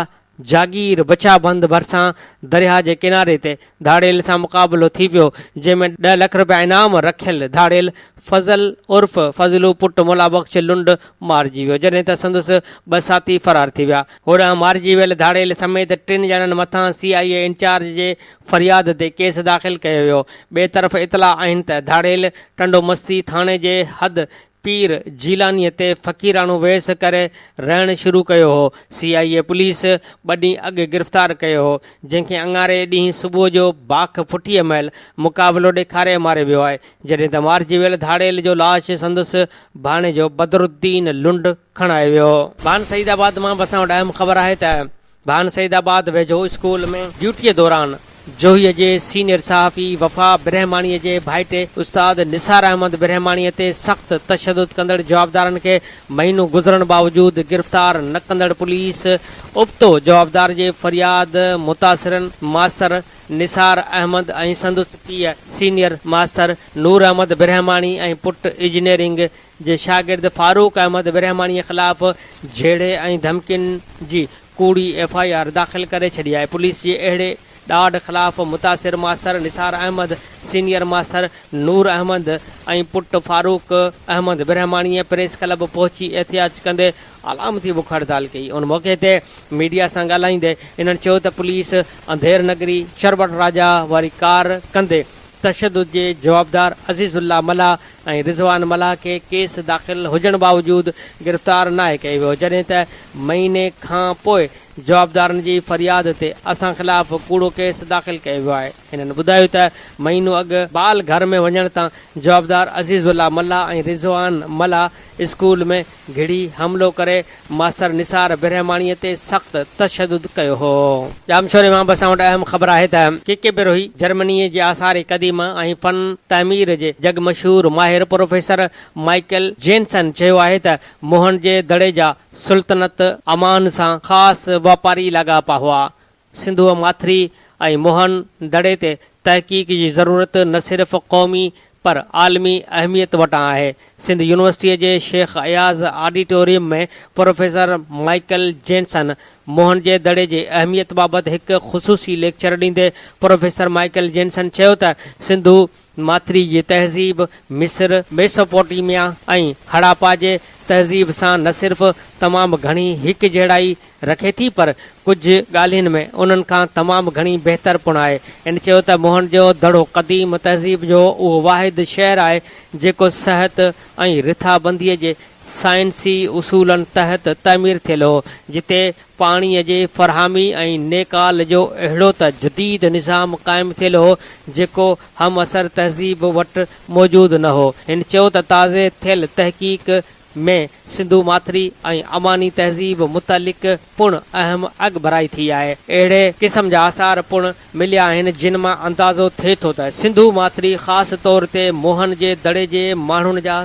جاگير بچا بند ڀرسان درياهه جي ڪناري تي ڌاڙيل سان مقابلو ٿي پيو جنهن ۾ ڏهه لک رپيا انعام رکيل ڌاڙيل فضل عرف فضلو پٽ مولا بخش لنڊ مارجي ويو جڏهن ته سندس ٻه ساٿي فرار ٿي ويا. هوڏانهن مارجي ويل ڌاڙيل سميت ٽن ڄڻن مٿان سي آء اي انچارج جي فرياد تي ڪيس داخل ڪيو ويو. ٻئي طرف اطلاع آهن ته ڌاڙيل ٽنڊو مستي ٿاڻي جي حد پير جيلانيء تي فقيراڻو ويس ڪري رهڻ شروع ڪيو هو. سي آء اي پوليس ٻه ڏينهن اڳ گرفتار ڪيو هو، جنهن کي اڱاري ڏينهن صبح جو باک ڦٽيء مهل مقابلو ڏيکاري ماريو ويو آهي، جڏهن ته مارجي ويل ڌاڙيل جو لاش سندس ڀاڻيجو بدرالدين لنڊ کڻائي ويو. ڀان سعيد آباد مان به اسان وٽ اهم خبر آهي ته ڀان سعيد آباد ويجهو اسڪول ۾ ڊيوٽيء دوران جوهيء جي سينيئر صحافي وفا برهماڻيء جي ڀائٽي استاد نثار احمد برهماڻيء تي سخت تشدد ڪندڙ جوابدارن کي مهينو گذرڻ باوجود گرفتار نه ڪندڙ پوليس ابتو جوابدار جي فرياد متاثرن ماستر نثار احمد ۽ سندس پيء سينيئر ماستر نور احمد برهماڻي ۽ پٽ اجنيئرنگ جي شاگرد فاروق احمد برهماڻي خلاف جهيڙي ۽ ڌمڪين جي ڪوڙي ايف I R داخل ڪري ڇڏي آهي. پوليس جي اهڙي ڏاڍ خلاف متاثر master Nisar Ahmed, senior master Noor Ahmed ۽ پٽ فاروق احمد برهماڻي پريس ڪلب پهچي احتجاج ڪندي علامتي بک هڙتال ڪئي. ان موقعي تي ميڊيا سان ڳالهائيندي انهن چيو ته پوليس انڌير نگري شربت راجا واري ڪار ڪندي تشدد جي جوابدار عزيز الله ملاح ۽ رضوان ملاح کي ڪيس داخل هجڻ باوجود گرفتار ناهي ڪيو ويو جڏهن ته مهيني کان پوء جوابدارن جي فرياد تي اسان خلاف ڪوڙو ڪيس داخل ڪيو ويو آهي هنن ٻڌايو ته مهينو اڳ بال گهر ۾ وڃڻ تان جوابدار عزيز الله ملاح ۽ رضوان ملاح اسڪول ۾ گهڙي حملو ڪري ماستر نثار برهماڻيء تي سخت تشدد ڪيو هو. ڄامشوري مان به اسان وٽ اهم خبر آهي ته ڪي ڪي بروهي جرمنيء جي آثار قديمه ۽ فن تعمير جي جڳ مشهور ماهر پروفيسر مائيڪل جينسن چيو آهي ته موهن جي دڙي جا سلطنت عمان سان خاص واپاري لاڳاپا هئا. سنڌوء ماٿري ۽ موهن دڙي تي تحقيق جي ضرورت نه صرف قومي پر عالمي اهميت وٽان آهي. سنڌ يونيورسٽيء جي Shaikh Ayaz auditorium ۾ professor Michael Jansen موهن جي دڙي جي اهميت بابت هڪ خصوصي ليڪچر ڏيندي پروفيسر مائيڪل جينسن چيو ته سنڌو ماٿري جي تهذيب مصر، ميسوپوٽيميا ۽ هڙاپا جي تهذيب سان نه صرف تمام گهڻي هڪجهڙائي رکي ٿي پر ڪجهه ڳالهين ۾ انهن کان تمام گهڻي بهتر پڻ آهي. هن چيو ته موهن جو دڙو قديم تهذيب جو اهو واحد شهر آهي جيڪو صحت ۽ رٿابنديء جي سائنسي اصولن تحت تعمير ٿيل هو، جتي پاڻيء جي فراهمي ۽ نيڪال جو اهڙو ته جديد نظام قائم ٿيل هو جيڪو همعصر تهذيب وٽ موجود نه هو. هن چيو ته تازي ٿيل تحقيق ۾ سنڌو ماٿري ۽ عماني تهذيب متعلق پڻ اهم اڳڀرائي ٿي آهي. اهڙي قسم جا آثار پڻ مليا آهن جن مان اندازو ٿئي ٿو ته سنڌو ماٿري خاص طور تي موهن جي دڙي جي ماڻهن جا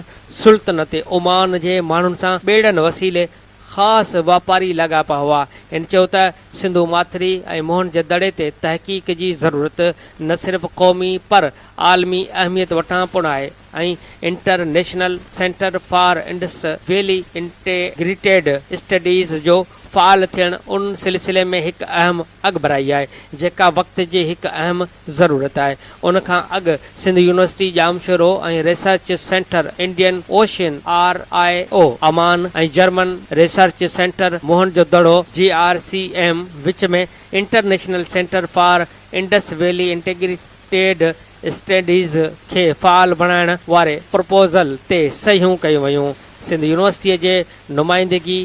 سلطنت عمان جي ماڻهن سان ٻيڙن وسيلي خاص واپاري لاڳاپا هئا. هن چيو ته سنڌو ماٿري ۽ موهن جي دڙي تي تحقيق جي ضرورت نه صرف قومي پر عالمي اهميت وٽان پڻ آهي ۽ international centre for Indus valley integrated studies جو فعال ٿيڻ ان سلسلي ۾ هڪ اهم اڳڀرائي آهي جيڪا وقت جي هڪ اهم ضرورت آهي. ان کان اڳ Sindh university Jamshoro ۽ research centre Indian ocean, R I O, Oman ۽ German research centre Mohen jo Daro, G R C M, which ۾ international centre for Indus valley integrated studies کي فعال بڻائڻ واري پروپوزل تي صحيحون ڪيون ويون. سنڌ يونيورسٽيء جي نمائندگي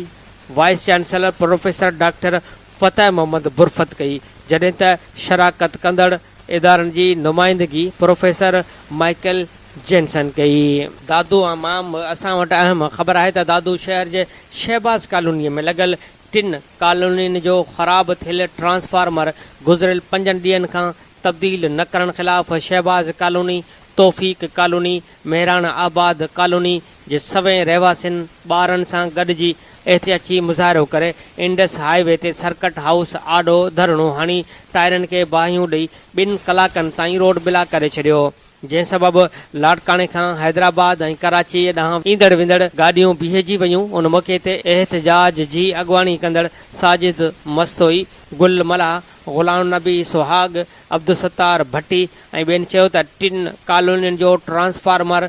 vice chancellor professor doctor Fateh Muhammad Burfat ڪئي، جڏهن ته شراڪت ڪندڙ ادارن جي نمائندگي پروفيسر مائيڪل جينسن ڪئي. دادو مان به اسان وٽ اهم خبر آهي ته دادو شهر جي شهباز ڪالونيء ۾ لڳل ٽن ڪالونين جو خراب ٿيل ٽرانسفارمر گذريل پنجن ڏينهن کان تبديل نه ڪرڻ خلاف Shahbaz colony, Taufiq colony, Mehran Abad colony جي سوين رهواسين ٻارن سان گڏجي احتجاجي مظاهرو ڪري انڊس هاء وي تي سرڪٽ هائوس آڏو ڌرڻو هڻي ٽائرن کي باهيون ڏئي ٻن ڪلاڪن تائين روڊ بلاڪ ڪري ڇڏيو جنهن سبب لاڙڪاڻي کان حيدرآباد ۽ ڪراچي ڏانهن ايندڙ ويندڙ گاڏيون بيهجي ويون ان موقعي تي احتجاج جي اڳواڻي ڪندڙ ساجد مستوئي، گل ملاح، غلام نبي سهاڳ، عبدالستار ڀٽي ۽ ٻين چيو ته ٽن ڪالونين جو ٽرانسفارمر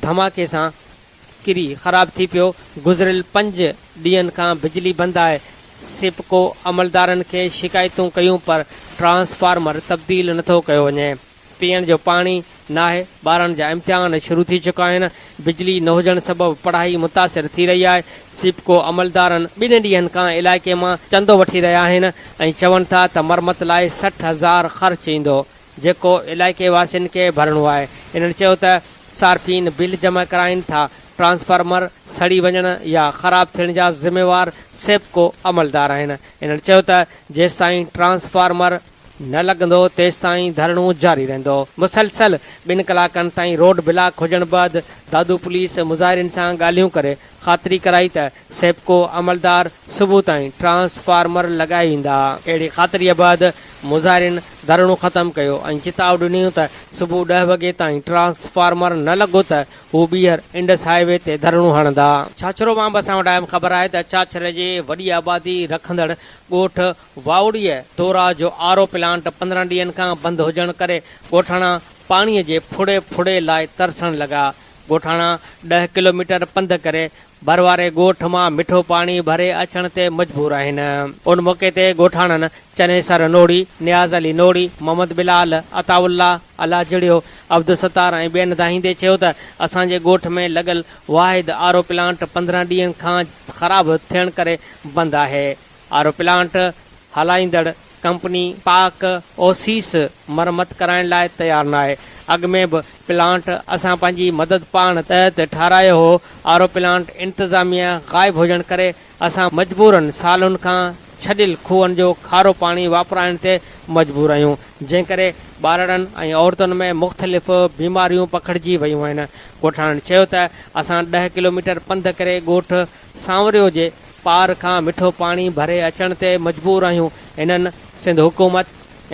ڌماڪي سان ڪري خراب ٿي پيو، گذريل پنج ڏينهن کان بجلي بند آهي، سيپڪو عملدارن کي شڪايتون ڪيون پر ٽرانسفارمر تبديل نٿو ڪيو وڃي، پيئڻ جو پاڻي ناهي، ٻارن جا امتحان شروع ٿي چڪا آهن، بجلي نه هجڻ سبب پڙهائي متاثر ٿي رهي آهي، سيپڪو عملدارن ٻن ڏينهن کان علائقي مان چندو وٺي رهيا آهن ۽ چون ٿا ته مرمت لاء 60 هزار خرچ ايندو، جيڪو علائقي واسين کي ڀرڻو آهي. هنن چيو ته صارفين بل جمع ڪرائين ٿا، ٽرانسفارمر سڙي وڃڻ يا خراب ٿيڻ جا ذميوار سيپڪو عملدار آهن. هنن چيو ته جيستائين ٽرانسفارمر نه لڳندو تيستائين ڌرڻو جاري رهندو. مسلسل ٻن ڪلاڪن تائين روڊ بلاڪ هجڻ بعد دادو پوليس مظاهرين سان ڳالهيون ڪري خاطري ڪرائي ته سيپڪو عملدار صبح تائين ٽرانسفارمر لڳائي ويندا. اهڙي خاطريء بعد مظاهرين ڌرڻو ختم ڪيو ۽ چتاء ڏنيون ته صبح ڏهه وڳي تائين ٽرانسفارمر نه لڳو ته هو ٻيهر انڊس هاء وي تي ڌرڻو هڻندا. ڇاڇرو مان به اسان وٽ اهم خبر آهي ته ڇاڇري جي وڏي آبادي رکندڙ ڳوٺ واوڙيء دورا جو آر او پلانٽ 15 ڏينهن کان بند هجڻ ڪري ڳوٺاڻا پاڻيء جي ڦڙي ڦڙي لاء ترسڻ لڳا. ڳوٺاڻا ڏهه ڪلوميٽر پنڌ ڪري ڀر واري ڳوٺ مان مٺو پاڻي ڀري اچڻ تي مجبور آهن. ان موقعي تي ڳوٺاڻن چنيسر نوڙي، نياز علي نوڙي، محمد بلال، عطاء الله، الله جڙيو، عبدالستار ۽ ٻين دانهيندي چيو ته اسان جي ڳوٺ ۾ لڳل واحد آر او پلانٽ 15 ڏينهن کان خراب ٿيڻ ڪري بند آهي. آر او پلانٽ هلائيندڙ ڪمپني پاڪ اوسيس مرمت ڪرائڻ لاء تيار ناهي، اڳ ۾ به پلانٽ اسان پنهنجي مدد پاڻ تحت ٺاهرايو هو، آر او پلانٽ انتظاميه غائب هجڻ ڪري اسان مجبورن سالن کان ڇڏيل کوهن جو کارو پاڻي واپرائڻ تي مجبور آهيون، جنهن ڪري ٻارڙن ۽ عورتن ۾ مختلف بيماريون پکڙجي ويون آهن، ڳوٺاڻن چيو ته اسان ڏهه ڪلوميٽر پنڌ ڪري ڳوٺ سانوريو جي پار کان مٺو پاڻي ڀري اچڻ تي مجبور آهيون، هنن سنڌ حڪومت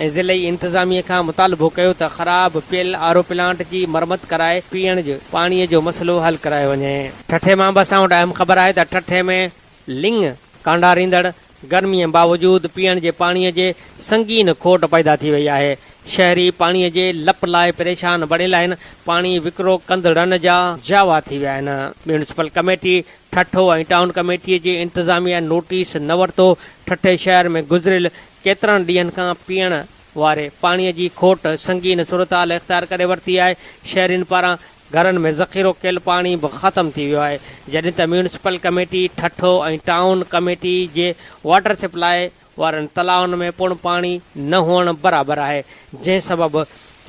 ۽ ضلعي انتظاميه کان مطالبو ڪيو ته خراب پيل آر او پلانٽ جي مرمت ڪرائي پيئڻ جي پاڻي جو مسئلو حل ڪرايو وڃي. ٺٽي مان به اسان وٽ اهم خبر آهي ته ٺٽي ۾ لڱ ڪانڊاريندڙ گرميء باوجود پيئڻ جي پاڻي جي سنگين کوٽ پيدا ٿي وئي آهي، شهري پاڻي جي لپ لاء پريشان بڻيل آهن، پاڻي وڪرو ڪندڙن جا جاوا ٿي ويا آهن، municipal committee Thatta ۽ town committee جي انتظاميا نوٽيس نه ورتو، ٺٽي شهر ۾ گذريل ڪيترن ڏينهن کان پيئڻ واري پاڻي جي کوٽ سنگين صورتحال اختيار ڪري ورتي آهي، شهرين پاران گهرن ۾ ذخيرو ڪيل پاڻي به ختم ٿي ويو آهي، جڏهن ته municipal committee Thatta ۽ town committee جي واٽر سپلاء وارن تلائن ۾ پڻ پاڻي نه هئڻ برابر آهي، جنهن سبب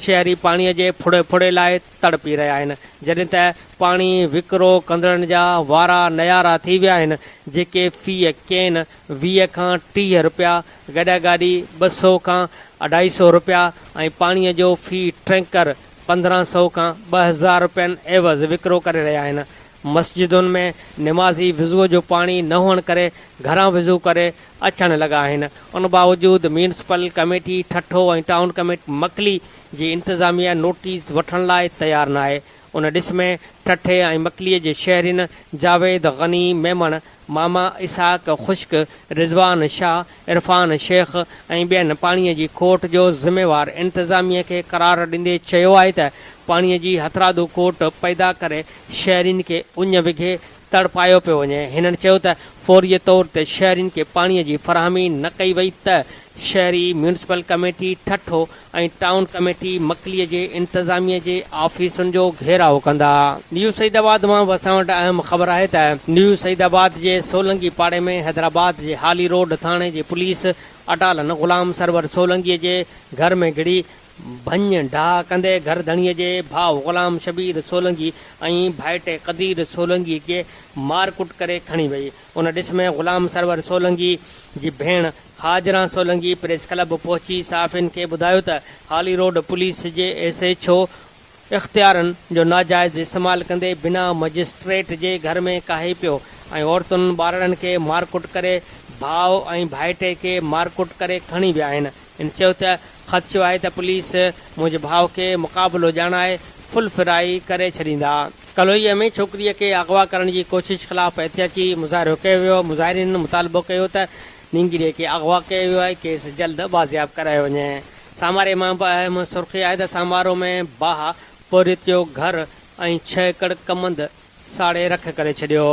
شهري پاڻي جي ڦڙي ڦڙي لاء تڙپي رهيا آهن، جڏهن ته پاڻي وڪرو ڪندڙن جا وارا نيارا ٿي ويا آهن، جيڪي في ڪين 20 کان 30 رپيا، گڏهه گاڏي 200 کان اڍائي سئو رپيا ۽ پاڻي جو في ٽينڪر 1500 کان 2000 رپين عيوض وڪرو ڪري رهيا آهن. مسجدن ۾ نمازي وضوء جو پاڻي نه هئڻ ڪري گهران وضو ڪري اچڻ لڳا آهن. ان باوجود municipal committee Thatta ۽ town committee Makli جي انتظاميه نوٽيس وٺڻ لاء تيار ناهي. ان ڏس ۾ ٺٽي ۽ مڪلي جي شهرين جاويد غني ميمڻ، ماما اسحاق خشڪ، رضوان شاهه، عرفان شيخ ۽ ٻين پاڻي جي کوٽ جو ذميوار انتظاميه کي قرار ڏيندي چيو آهي ته پاڻي جي هٿرادو کوٽ پيدا ڪري شهرين کي اڃ وگهي تڙپايو پيو وڃي. هنن چيو ته فوري طور تي شهرين کي پاڻي جي فراهمي نه ڪئي وئي ته شهري municipal committee Thatta ۽ town committee Makli جي انتظاميه جي آفيسن جو گهيراء ڪندا. نيو سعيد آباد مان به اسان وٽ اهم خبر آهي ته نيو سعيد آباد جي سولنگي پاڙي ۾ حيدرآباد جي حالي روڊ ٿاڻي جي پوليس اٽالن غلام سرور سولنگي جي گهر ۾ گهڙي ڀڃ ڊاهه ڪندي گهر ڌڻيء جي ڀاء غلام شبير سولنگي ۽ ڀائٽي قدير سولنگي کي مارڪٽ ڪري کڻي وئي. ان ڏس ۾ غلام سرور سولنگي جي ڀيڻ حاجران سولنگي پريس ڪلب پهچي صحافين کي ٻڌايو ته هالي روڊ پوليس جي ايس ايڇ او اختيارن جو ناجائز استعمال ڪندي بنا مئجسٽريٽ جي گهر ۾ ڪاهي پيو ۽ عورتن ٻارڙن کي مارڪٽ ڪري ڀاء ۽ ڀائٽي کي مارڪٽ ڪري کڻي ويا آهن. هن چيو ته خدشو آهي ته پوليس منهنجي ڀاء کي مقابلو ڄاڻائي فل فرائي ڪري ڇڏيندا. ڪلوئيء ۾ ڇوڪريء کي اغوا ڪرڻ جي ڪوشش خلاف احتجاجي مظاهرو ڪيو ويو، مظاهرين مطالبو ڪيو ته نينگريء کي اغوا ڪيو ويو آهي، ڪيس جلد بازياب ڪرايو وڃي. ساماري مان به اهم سرخي آهي ته سامارو ۾ باهه پورهيت جو گهر ۽ ڇهه ايڪڙ ڪمند ساڙي رک ڪري ڇڏيو.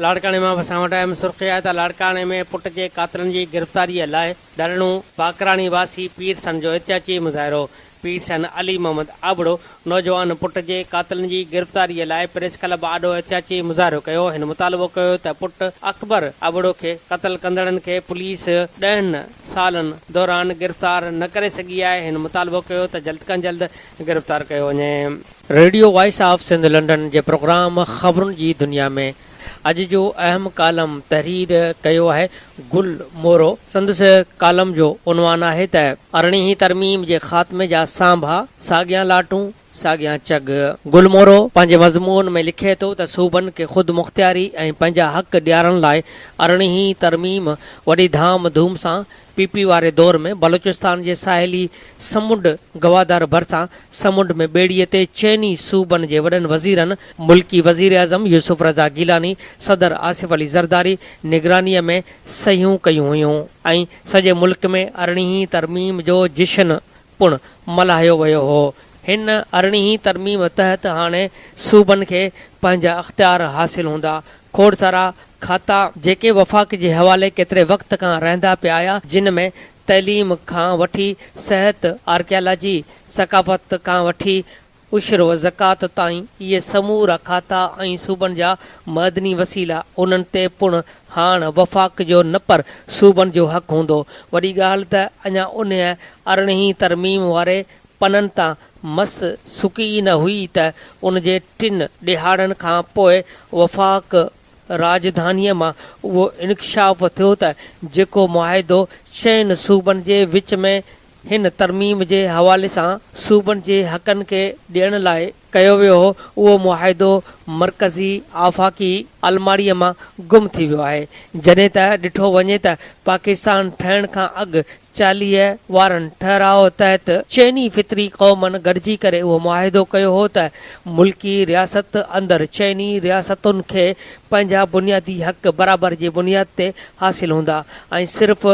لاڙڪاڻي مان به اسان وٽ اهم سرخي آهي ته لاڙڪاڻي ۾ پٽ جي قاتلن جي گرفتاريء لاء ڌرڻو، باقراڻي واسي پير سن جو احتجاجي مظاهرو. پيرسن علي محمد ابڙو نوجوان پٽ جي قاتلن جي گرفتاري لاء پريس ڪلب آڏو احتجاجي مظاهرو ڪيو. هن مطالبو ڪيو ته پٽ اڪبر ابڙو کي قتل ڪندڙن کي پوليس ڏهن سالن دوران گرفتار نه ڪري سگهي آهي. هن مطالبو ڪيو ته جلد کان جلد گرفتار ڪيو وڃي. Radio voice of Sindh London جي پروگرام خبرن جي دنيا ۾ اڄ جو اهم ڪالم تحرير ڪيو آهي گل مورو. سندس ڪالم جو عنوان آهي ته ارڙهين هين ترميم جي خاتمي جا سانڀا، ساڳيان لاٽون، ساڳيان چگهه. گل مورو پنهنجي مضمون ۾ لکي ٿو ته صوبن کي خودمختياري ۽ پنهنجا حق ڏيارڻ لاء ارڙهين هين ترميم وڏي ڌام ڌوم سان پي پي واري دور ۾ بلوچستان جي ساحلي سمنڊ گوادر ڀرسان سمنڊ ۾ ٻيڙيء تي چئني صوبن جي وڏن وزيرن، ملڪي وزيراعظم يوسف رضا گيلاني، صدر آصف علي زرداري نگرانيء ۾ صحيحون ڪيون هيون ۽ سڄي ملڪ ۾ ارڙهين ترميم جو جشن پڻ ملهايو ويو هو. هن ارڙهين ترميم تحت هاڻي صوبن کي پنهنجا اختيار حاصل هوندا. کوڙ سارا کاتا جيڪي وفاق جي حوالي ڪيتري وقت کان رهندا پئي آيا، جن ۾ تعليم کان وٺي صحت، آرڪيالاجي، ثقافت کان وٺي عشر و زڪوات تائين اهي سمورا کاتا ۽ صوبن جا معدني وسيلا انهن تي پڻ هاڻ وفاق جو نه پر صوبن جو حق هوندو. وڏي ڳالهه ته اڃا انهيء ارڙهين ترميم واري پنن تان مس سڪي ئي نه هئي ته ان جي ٽن ڏهاڙن کان پوء وفاق راڄڌانيء مان اهو انڪشاف ٿيو ته جيڪو معاهدو چئن صوبن جي وچ ۾ هن ترميم جي حوالي سان صوبن جي حقن کي ڏيڻ لاء ڪيو ويو هو، اهو معاهدو مرڪزي آفاقي الماڙيء مان گم ٿي ويو آهي. جڏهن ته ڏٺو وڃي ته پاڪستان ٺهڻ کان اڳ 40 وارن ٺهراء تحت چئني فطري قومن گڏجي ڪري اهو معاهدو ڪيو هو ته ملڪي رياست اندر چئني رياستن کي پنهنجا بنيادي حق برابر جي بنياد تي حاصل هوندا ۽ صرف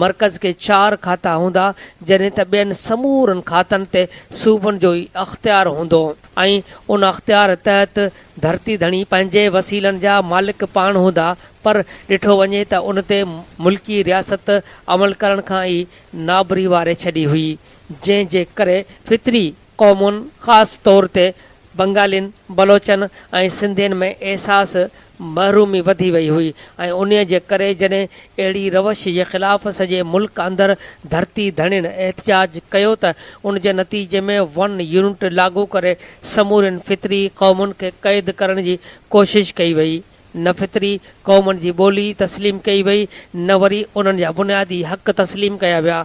مرڪز کي چار کاتا هوندا جڏهن ته ٻين سمورن کاتن تي صوبن جو ئي اختيار هوندو ۽ ان اختيار تحت ڌرتي ڌڻي پنهنجي وسيلن جا مالڪ پاڻ هوندا پر ڏٺو وڃي ته ان تي ملڪي رياست عمل ڪرڻ کان ئي نابري واري ڇڏي هئي، جنهن جي ڪري فطري قومن خاص طور تي بنگالين، بلوچن ۽ سنڌين ۾ احساس محرومي وڌي وئي هئي ۽ انهيء جي ڪري جڏهن اهڙي روش جي خلاف سڄي ملڪ اندر ڌرتي ڌڻين احتجاج ڪيو ته ان جي نتيجي ۾ ون يونٽ لاڳو ڪري سمورين فطري قومن کي قيد ڪرڻ جي ڪوشش ڪئي وئي. نه فطري قومن جي ٻولي تسليم ڪئي وئي نه وري انهن جا بنيادي حق تسليم ڪيا ويا،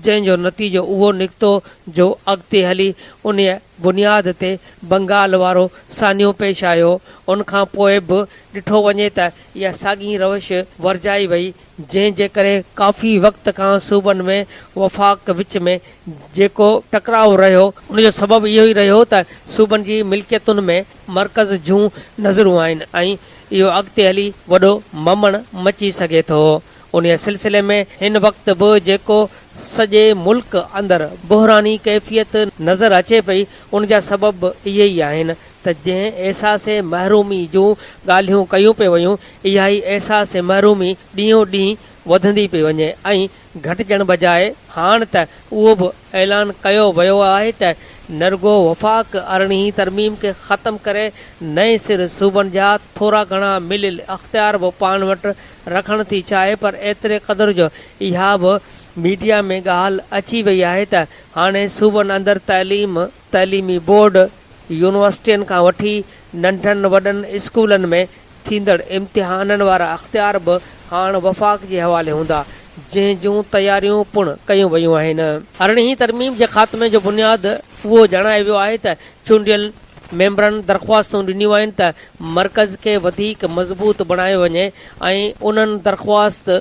جنهن جو نتيجو اهو نڪتو جو اڳتي هلي انهيء بنياد تي بنگال وارو سانحو پيش آيو. ان کان پوء به ڏٺو وڃي ته اها ساڳي روش ورجائي وئي، جنهن جي ڪري ڪافي وقت کان صوبن ۾ وفاق وچ ۾ جيڪو ٽڪراء رهيو، ان جو سبب اهو ئي رهيو ته صوبن جي ملڪيتن ۾ مرڪز جون نظرون آهن ۽ اهو اڳتي هلي وڏو ممڻ مچي سگهي ٿو. انهيء سلسلي ۾ هن وقت به جيڪو سڄي ملڪ اندر بحراني ڪيفيت نظر اچي پئي، ان جا سبب به اهي ئي آهن ته جنهن احساس محرومي جون ڳالهيون ڪيون پئي ويون، اها ئي احساس محرومي ڏينهون ڏينهن وڌندي پئي وڃي ۽ گهٽجڻ بجاء هاڻ ته اهو به اعلان ڪيو ويو آهي ته نه رڳو وفاق ارڙهين ترميم کي ختم ڪري نئين سر صوبن جا ٿورا گهڻا مليل اختيار به پاڻ وٽ رکڻ ٿي چاهي پر ايتري قدر جو اها به ميڊيا ۾ ڳالهه اچي وئي آهي ته هاڻي صوبن اندر تعليم، تعليمي بورڊ، يونيورسٽين کان وٺي ننڍن وڏن اسڪولن ۾ ٿيندڙ امتحانن وارا اختيار به هاڻ وفاق جي حوالي هوندا، جنهن جون تياريون پڻ ڪيون ويون آهن. ارڙهين ترميم جي خاتمي جو بنياد اهو ڄاڻايو ويو آهي ته چونڊيل ميمبرن درخواستون ڏنيون آهن ته مرڪز کي وڌيڪ مضبوط بڻايو وڃي ۽ انهن درخواست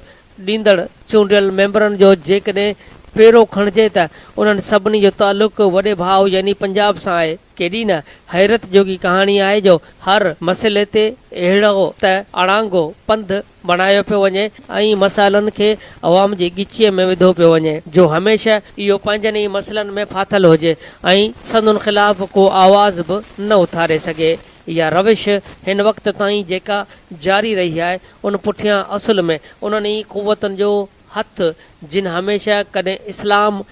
ڏيندڙ چونڊيل ميمبرن جو جيڪڏهن پيرو کڻجي ته انهن سڀني جو تعلق وڏي ڀاء يعني پنجاب سان آهي. ڪيڏي نه حيرت جوڳي ڪهاڻي آهي جو هر مسئلي تي اهڙو ته اڙانگو پنڌ بڻايو پيو وڃي ۽ مسئلن کي عوام جي ڳچيء ۾ وڌو پيو وڃي جو هميشه اهو پنهنجن ئي مسئلن ۾ ڦاٿل هجي ۽ سندن خلاف ڪو آواز به نه اٿاري سگهي. اها روش هن وقت تائين جيڪا جاري رهي آهي ان پٺيان اصل ۾ انهن ئي قوتن جو هٿ جن هميشه ڪڏهن اسلام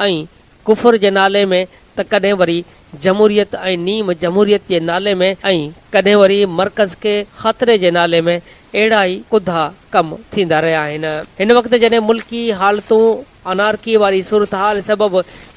۽ ڪفر جي نالي ۾ ته ڪڏهن وري جمهوريت ۽ نيم جمهوريت جي نالي ۾ ۽ ڪڏهن وري مرڪز کي خطري جي نالي ۾ اهڙا ئي ڪڌا ڪم ٿيندا رهيا آهن. هن وقت جڏهن ملڪي حالتون انارڪي واري صورتحال سبب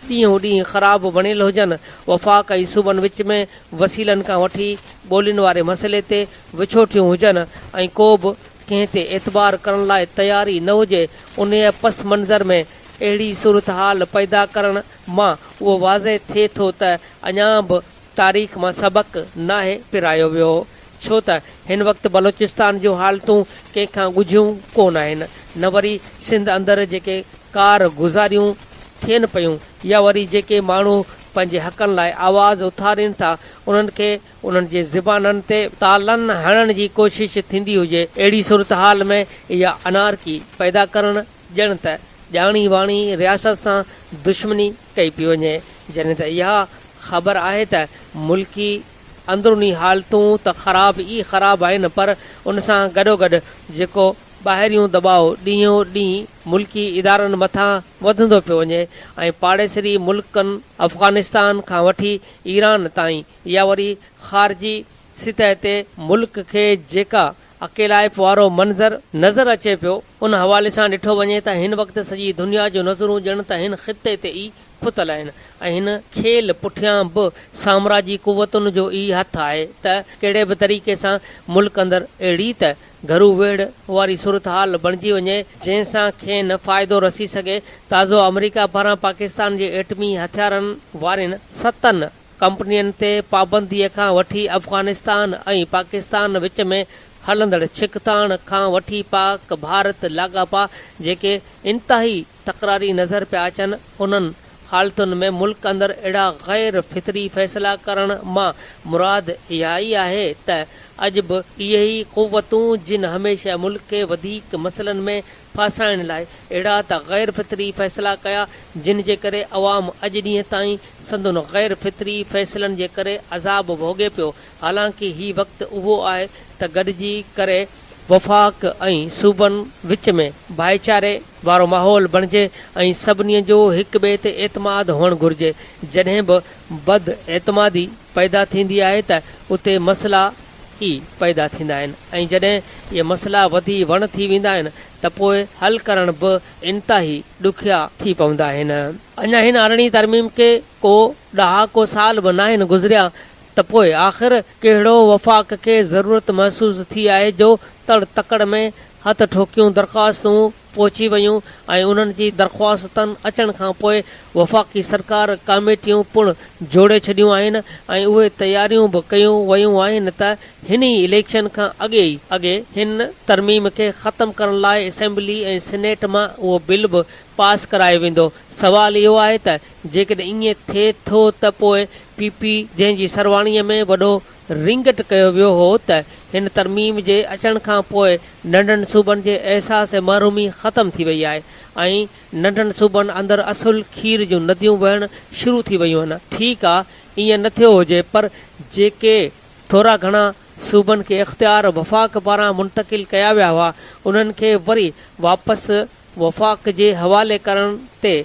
ڏينهون ڏينهن خراب بڻيل هجن، وفاق ۽ صوبن وچ ۾ وسيلن کان وٺي ٻولين واري مسئلي تي وڇوٽيون هجن ۽ ڪو به ڪنهن تي اعتبار ڪرڻ لاء تيار ئي نه هجي، انهيء پس منظر ۾ اهڙي صورتحال پيدا ڪرڻ مان اهو واضح ٿئي ٿو ته اڃا به تاريخ مان سبق ناهي پرايو ويو، ڇو ته هن وقت بلوچستان جون حالتون ڪنهن کان ڳجهيون ڪونه آهن، نه وري سنڌ اندر جيڪي ڪار گذاريون ٿين پيون يا وري جيڪي ماڻهو پنهنجي حقن لاء آواز اٿارين ٿا انهن کي انهن جي زبانن تي تالن هڻڻ جي ڪوشش ٿيندي هجي، اهڙي صورتحال ۾ اها انارڪي پيدا ڪرڻ ڄڻ ته ڄاڻي واڻي رياست سان دشمني ڪئي پئي وڃي، جڏهن ته اها خبر آهي ته ملڪي اندروني حالتون ته خراب ئي خراب آهن پر ان سان گڏوگڏ جيڪو ٻاهريون دٻاء ڏينهون ڏينهن ملڪي ادارن مٿان وڌندو پيو وڃي ۽ پاڙيسري ملڪن افغانستان کان وٺي ايران تائين يا وري خارجي سطح تي ملڪ کي جيڪا اڪيلائپ وارو منظر نظر اچي پيو، ان حوالي سان ڏٺو وڃي ته هن وقت سڄي دنيا جون نظرون ڄڻ ته هن خطي تي ئي کتل آهن ۽ هن کيل پٺيان به سامراجي قوتن جو ئي هٿ آهي ته ڪهڙي به طريقي سان ملڪ اندر اهڙي ته گهرو ويڙهه واري صورتحال بڻجي وڃي، جنهن سان کين فائدو رسي سگهي. تازو آمريڪا پاران پاڪستان جي ايٽمي هٿيارن وارين ستن ڪمپنين تي پابنديء کان وٺي افغانستان ۽ پاڪستان وچ ۾ هلندڙ ڇڪتاڻ کان وٺي پاڪ ڀارت لاڳاپا جيڪي انتهائي تڪراري نظر پيا اچن انهن حالتن ۾ ملڪ اندر اهڙا غير فطري فيصلا ڪرڻ مان مراد اها ئي آهي ته اڄ به اهي ئي قوتون جن هميشه ملڪ کي وڌيڪ مسئلن ۾ ڦاسائڻ لاء اهڙا ته غير فطري فيصلا ڪيا جن جي ڪري عوام اڄ ڏينهن تائين سندن غير فطري فيصلن جي ڪري عذاب ڀوڳي پيو حالانڪه هي وقت اهو آهي ته گڏجي ڪري وفاق ۽ صوبن وچ ۾ ڀائيچاري وارو ماحول بڻجي ۽ سڀني جو هڪ ٻئي تي اعتماد هئڻ گهرجي جڏهن به بد اعتمادي پيدا ٿيندي آهي ته اتي مسئلا ئي پيدا ٿيندا آهن ۽ جڏهن اهي مسئلا وڌي وڻ ٿي ويندا آهن ته پوء حل ڪرڻ به انتهائي ڏکيا ٿي پوندا آهن. اڃا هن ارڙهين ترميم کي ڪو ڏهاڪو سال به ناهن گذريا ته پوء آخر ڪهڙو وفاق کي ضرورت محسوس ٿي آهي جو تڙ تڪڙ ۾ هٿ ٺوڪيون درخواستون پهچي ويون ۽ انهن جي درخواستن اچڻ کان پوء وفاقي سرڪار ڪاميٽيون پڻ جوڙي ڇڏيون آهن ۽ اهي تياريون به ڪيون ويون آهن ته هن ئي اليڪشن کان اڳي ئي اڳي هن ترميم کي ختم ڪرڻ لاء اسيمبلي ۽ سينيٽ مان اهو بل به پاس ڪرايو ويندو. سوال اهو آهي ته جيڪڏهن ائين ٿئي ٿو ته پوء پي پي جنهن جي سرواڻيء ۾ وڏو رينگٽ ڪيو ويو هو ته هن ترميم جي اچڻ کان پوء ننڍن صوبن جي احساس محرومي ختم ٿي وئي آهي ۽ ننڍن صوبن اندر اصل کير جون نديون وهڻ شروع ٿي ويون آهن. ٺيڪ آ ائين نه ٿيو هجي پر جيڪي ٿورا گهڻا صوبن کي اختيار وفاق پاران منتقل ڪيا ويا هئا انهن کي وري واپس وفاق جي حوالي ڪرڻ تي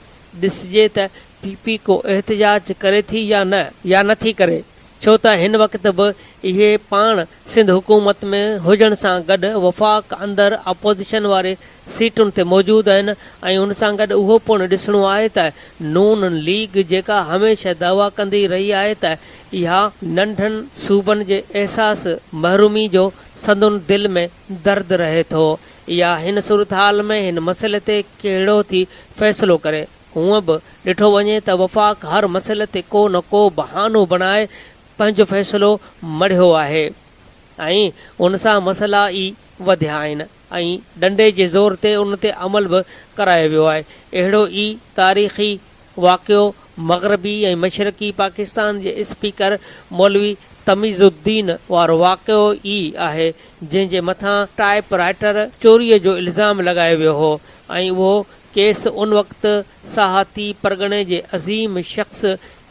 ڏسجي ته پي پي ڪو احتجاج ڪري ٿي يا نه يا نه ٿي ڪري ڇو ته هن وقت به اهي پاڻ سنڌ حڪومت ۾ هجڻ سان گڏ وفاق اندر اپوزيشن واري سيٽن تي موجود آهن ۽ ان سان گڏ اهو پڻ ڏسڻو آهي ته نون ليگ جيڪا هميشه دعويٰ ڪندي رهي آهي ته اها ننڍن صوبن جي احساس محرومي جو سندن دل ۾ درد رهي ٿو اها هن صورتحال ۾ هن مسئلي تي ڪهڙو ٿي فيصلو ڪري. هونء به ڏٺو وڃي ته وفاق هر مسئلي تي ڪو نه ڪو بهانو بڻائي پنهنجو فيصلو مڙهيو آهي ۽ ان سان مسئلا ئي وڌيا آهن ۽ ڏنڊي جي زور تي ان تي عمل به ڪرايو ويو آهي. اهڙو ئي تاريخي واقعو مغربي ۽ مشرقي پاڪستان جي اسپيڪر مولوي تميز الدين وارو واقعو ئي آهي جنهن جي مٿان ٽائيپ رائيٽر چوريء جو الزام لڳايو ويو هو ۽ اهو ڪيس ان وقت ساهتي پرڳڻي جي عظيم شخص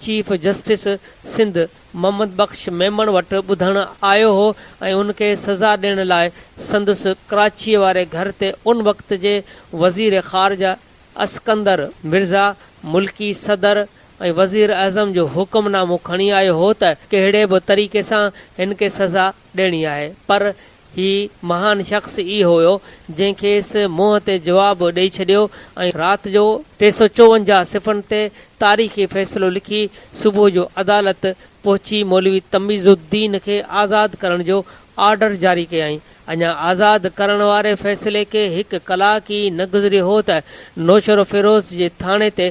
چيف جسٽس سنڌ محمد بخش ميمڻ وٽ ٻڌڻ آيو هو ۽ ان کي سزا ڏيڻ لاء سندس ڪراچيء واري گهر تي ان وقت جي وزير خارجه اسڪندر مرزا ملڪي صدر ۽ وزير اعظم جو حڪم نامو کڻي آيو هو ته ڪهڙي به طريقي سان هن کي سزا ڏيڻي آهي پر هي مهان شخص ئي هيو جنهن کيس منهن تي جواب ڏئي ڇڏيو ۽ رات جو 354 صفحن تي تاريخي فيصلو لکي صبح جو عدالت پهچي مولوي تميز الدين کي آزاد ڪرڻ جو آرڊر جاري ڪيائين. اڃا آزاد ڪرڻ واري فيصلي کي هڪ ڪلاڪ ئي نه گذريو هو ته نوشهروفيروز جي ٿاڻي تي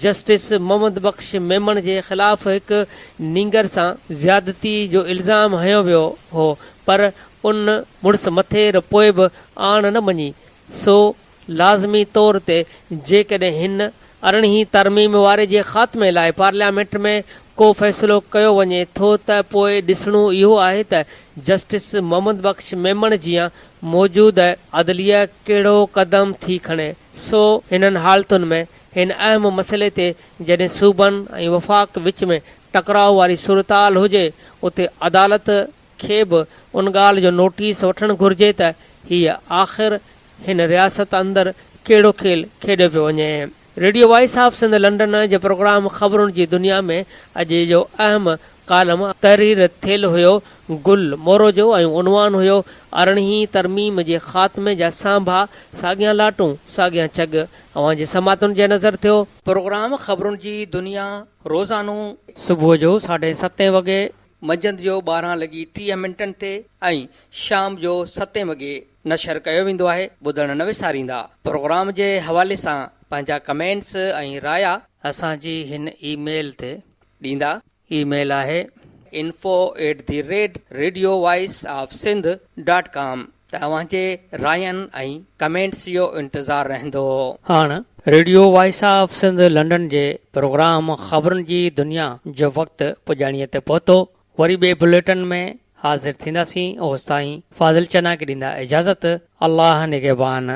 جسٽس محمد بخش ميمڻ جي خلاف هڪ نينگر سان زيادتي جو الزام هنيو ويو هو پر ان مڙس مٿير پوء به آڻ نه مڃي سو لازمي طور تي جيڪڏهن هن ارڙهين ترميم واري جي خاتمي لاء پارليامينٽ ۾ ڪو فيصلو ڪيو وڃي ٿو ته پوء ڏسڻو اهو آهي ته جسٽس محمد بخش ميمڻ جيان موجوده عدليه ڪهڙو قدم ٿي کڻي. سو هنن حالتن ۾ هن اهم مسئلي تي جڏهن صوبن ۽ وفاق وچ ۾ ٽڪراء واري صورتحال هجي اتي عدالت کي به ان ڳالهه جو نوٽيس وٺڻ گهرجي ته هيء آخر هن رياست اندر ڪهڙو کيل کيڏيو پيو وڃي. Radio voice of Sindh London جي پروگرام خبرن جي دنيا ۾ اڄ جو اهم ڪالم تحرير ٿيل هيو گل مورو جو ۽ عنوان هيو ارڙهين ترميم جي خاتمي جا سانڀا ساڳيان لاٽون ساڳيان چڳ اوهان جي سماعتن جي نظر ٿيو. پروگرام خبرن جي دنيا روزانو صبح جو ساڍي ستين وڳي منجهند جو 12 لڳي 30 منٽن تي ۽ شام جو ستين وڳي نشر ڪيو ويندو آهي ٻڌڻ نه وساريندا پروگرام جي حوالي سان پنهنجا ڪمينٽس ۽ رايا اسان جي هن اي ميل تي ڏيندا اي ميل آهي info at the rate radio voice of Sindh dot com ته اوهان جي راين ۽ ڪمينٽس جو انتظار رهندو. هاڻ radio voice of Sindh London جي پروگرام خبرن جي دنيا جو وقت پڄاڻيء تي پهتو. وري ٻئي بليٽن ۾ حاضر ٿينداسين اوستائين فاضل چنا کي ڏيندا اجازت الله نگهبان.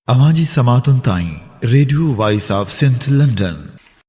اوهان جي سماعتن تائين radio voice of Sindh London.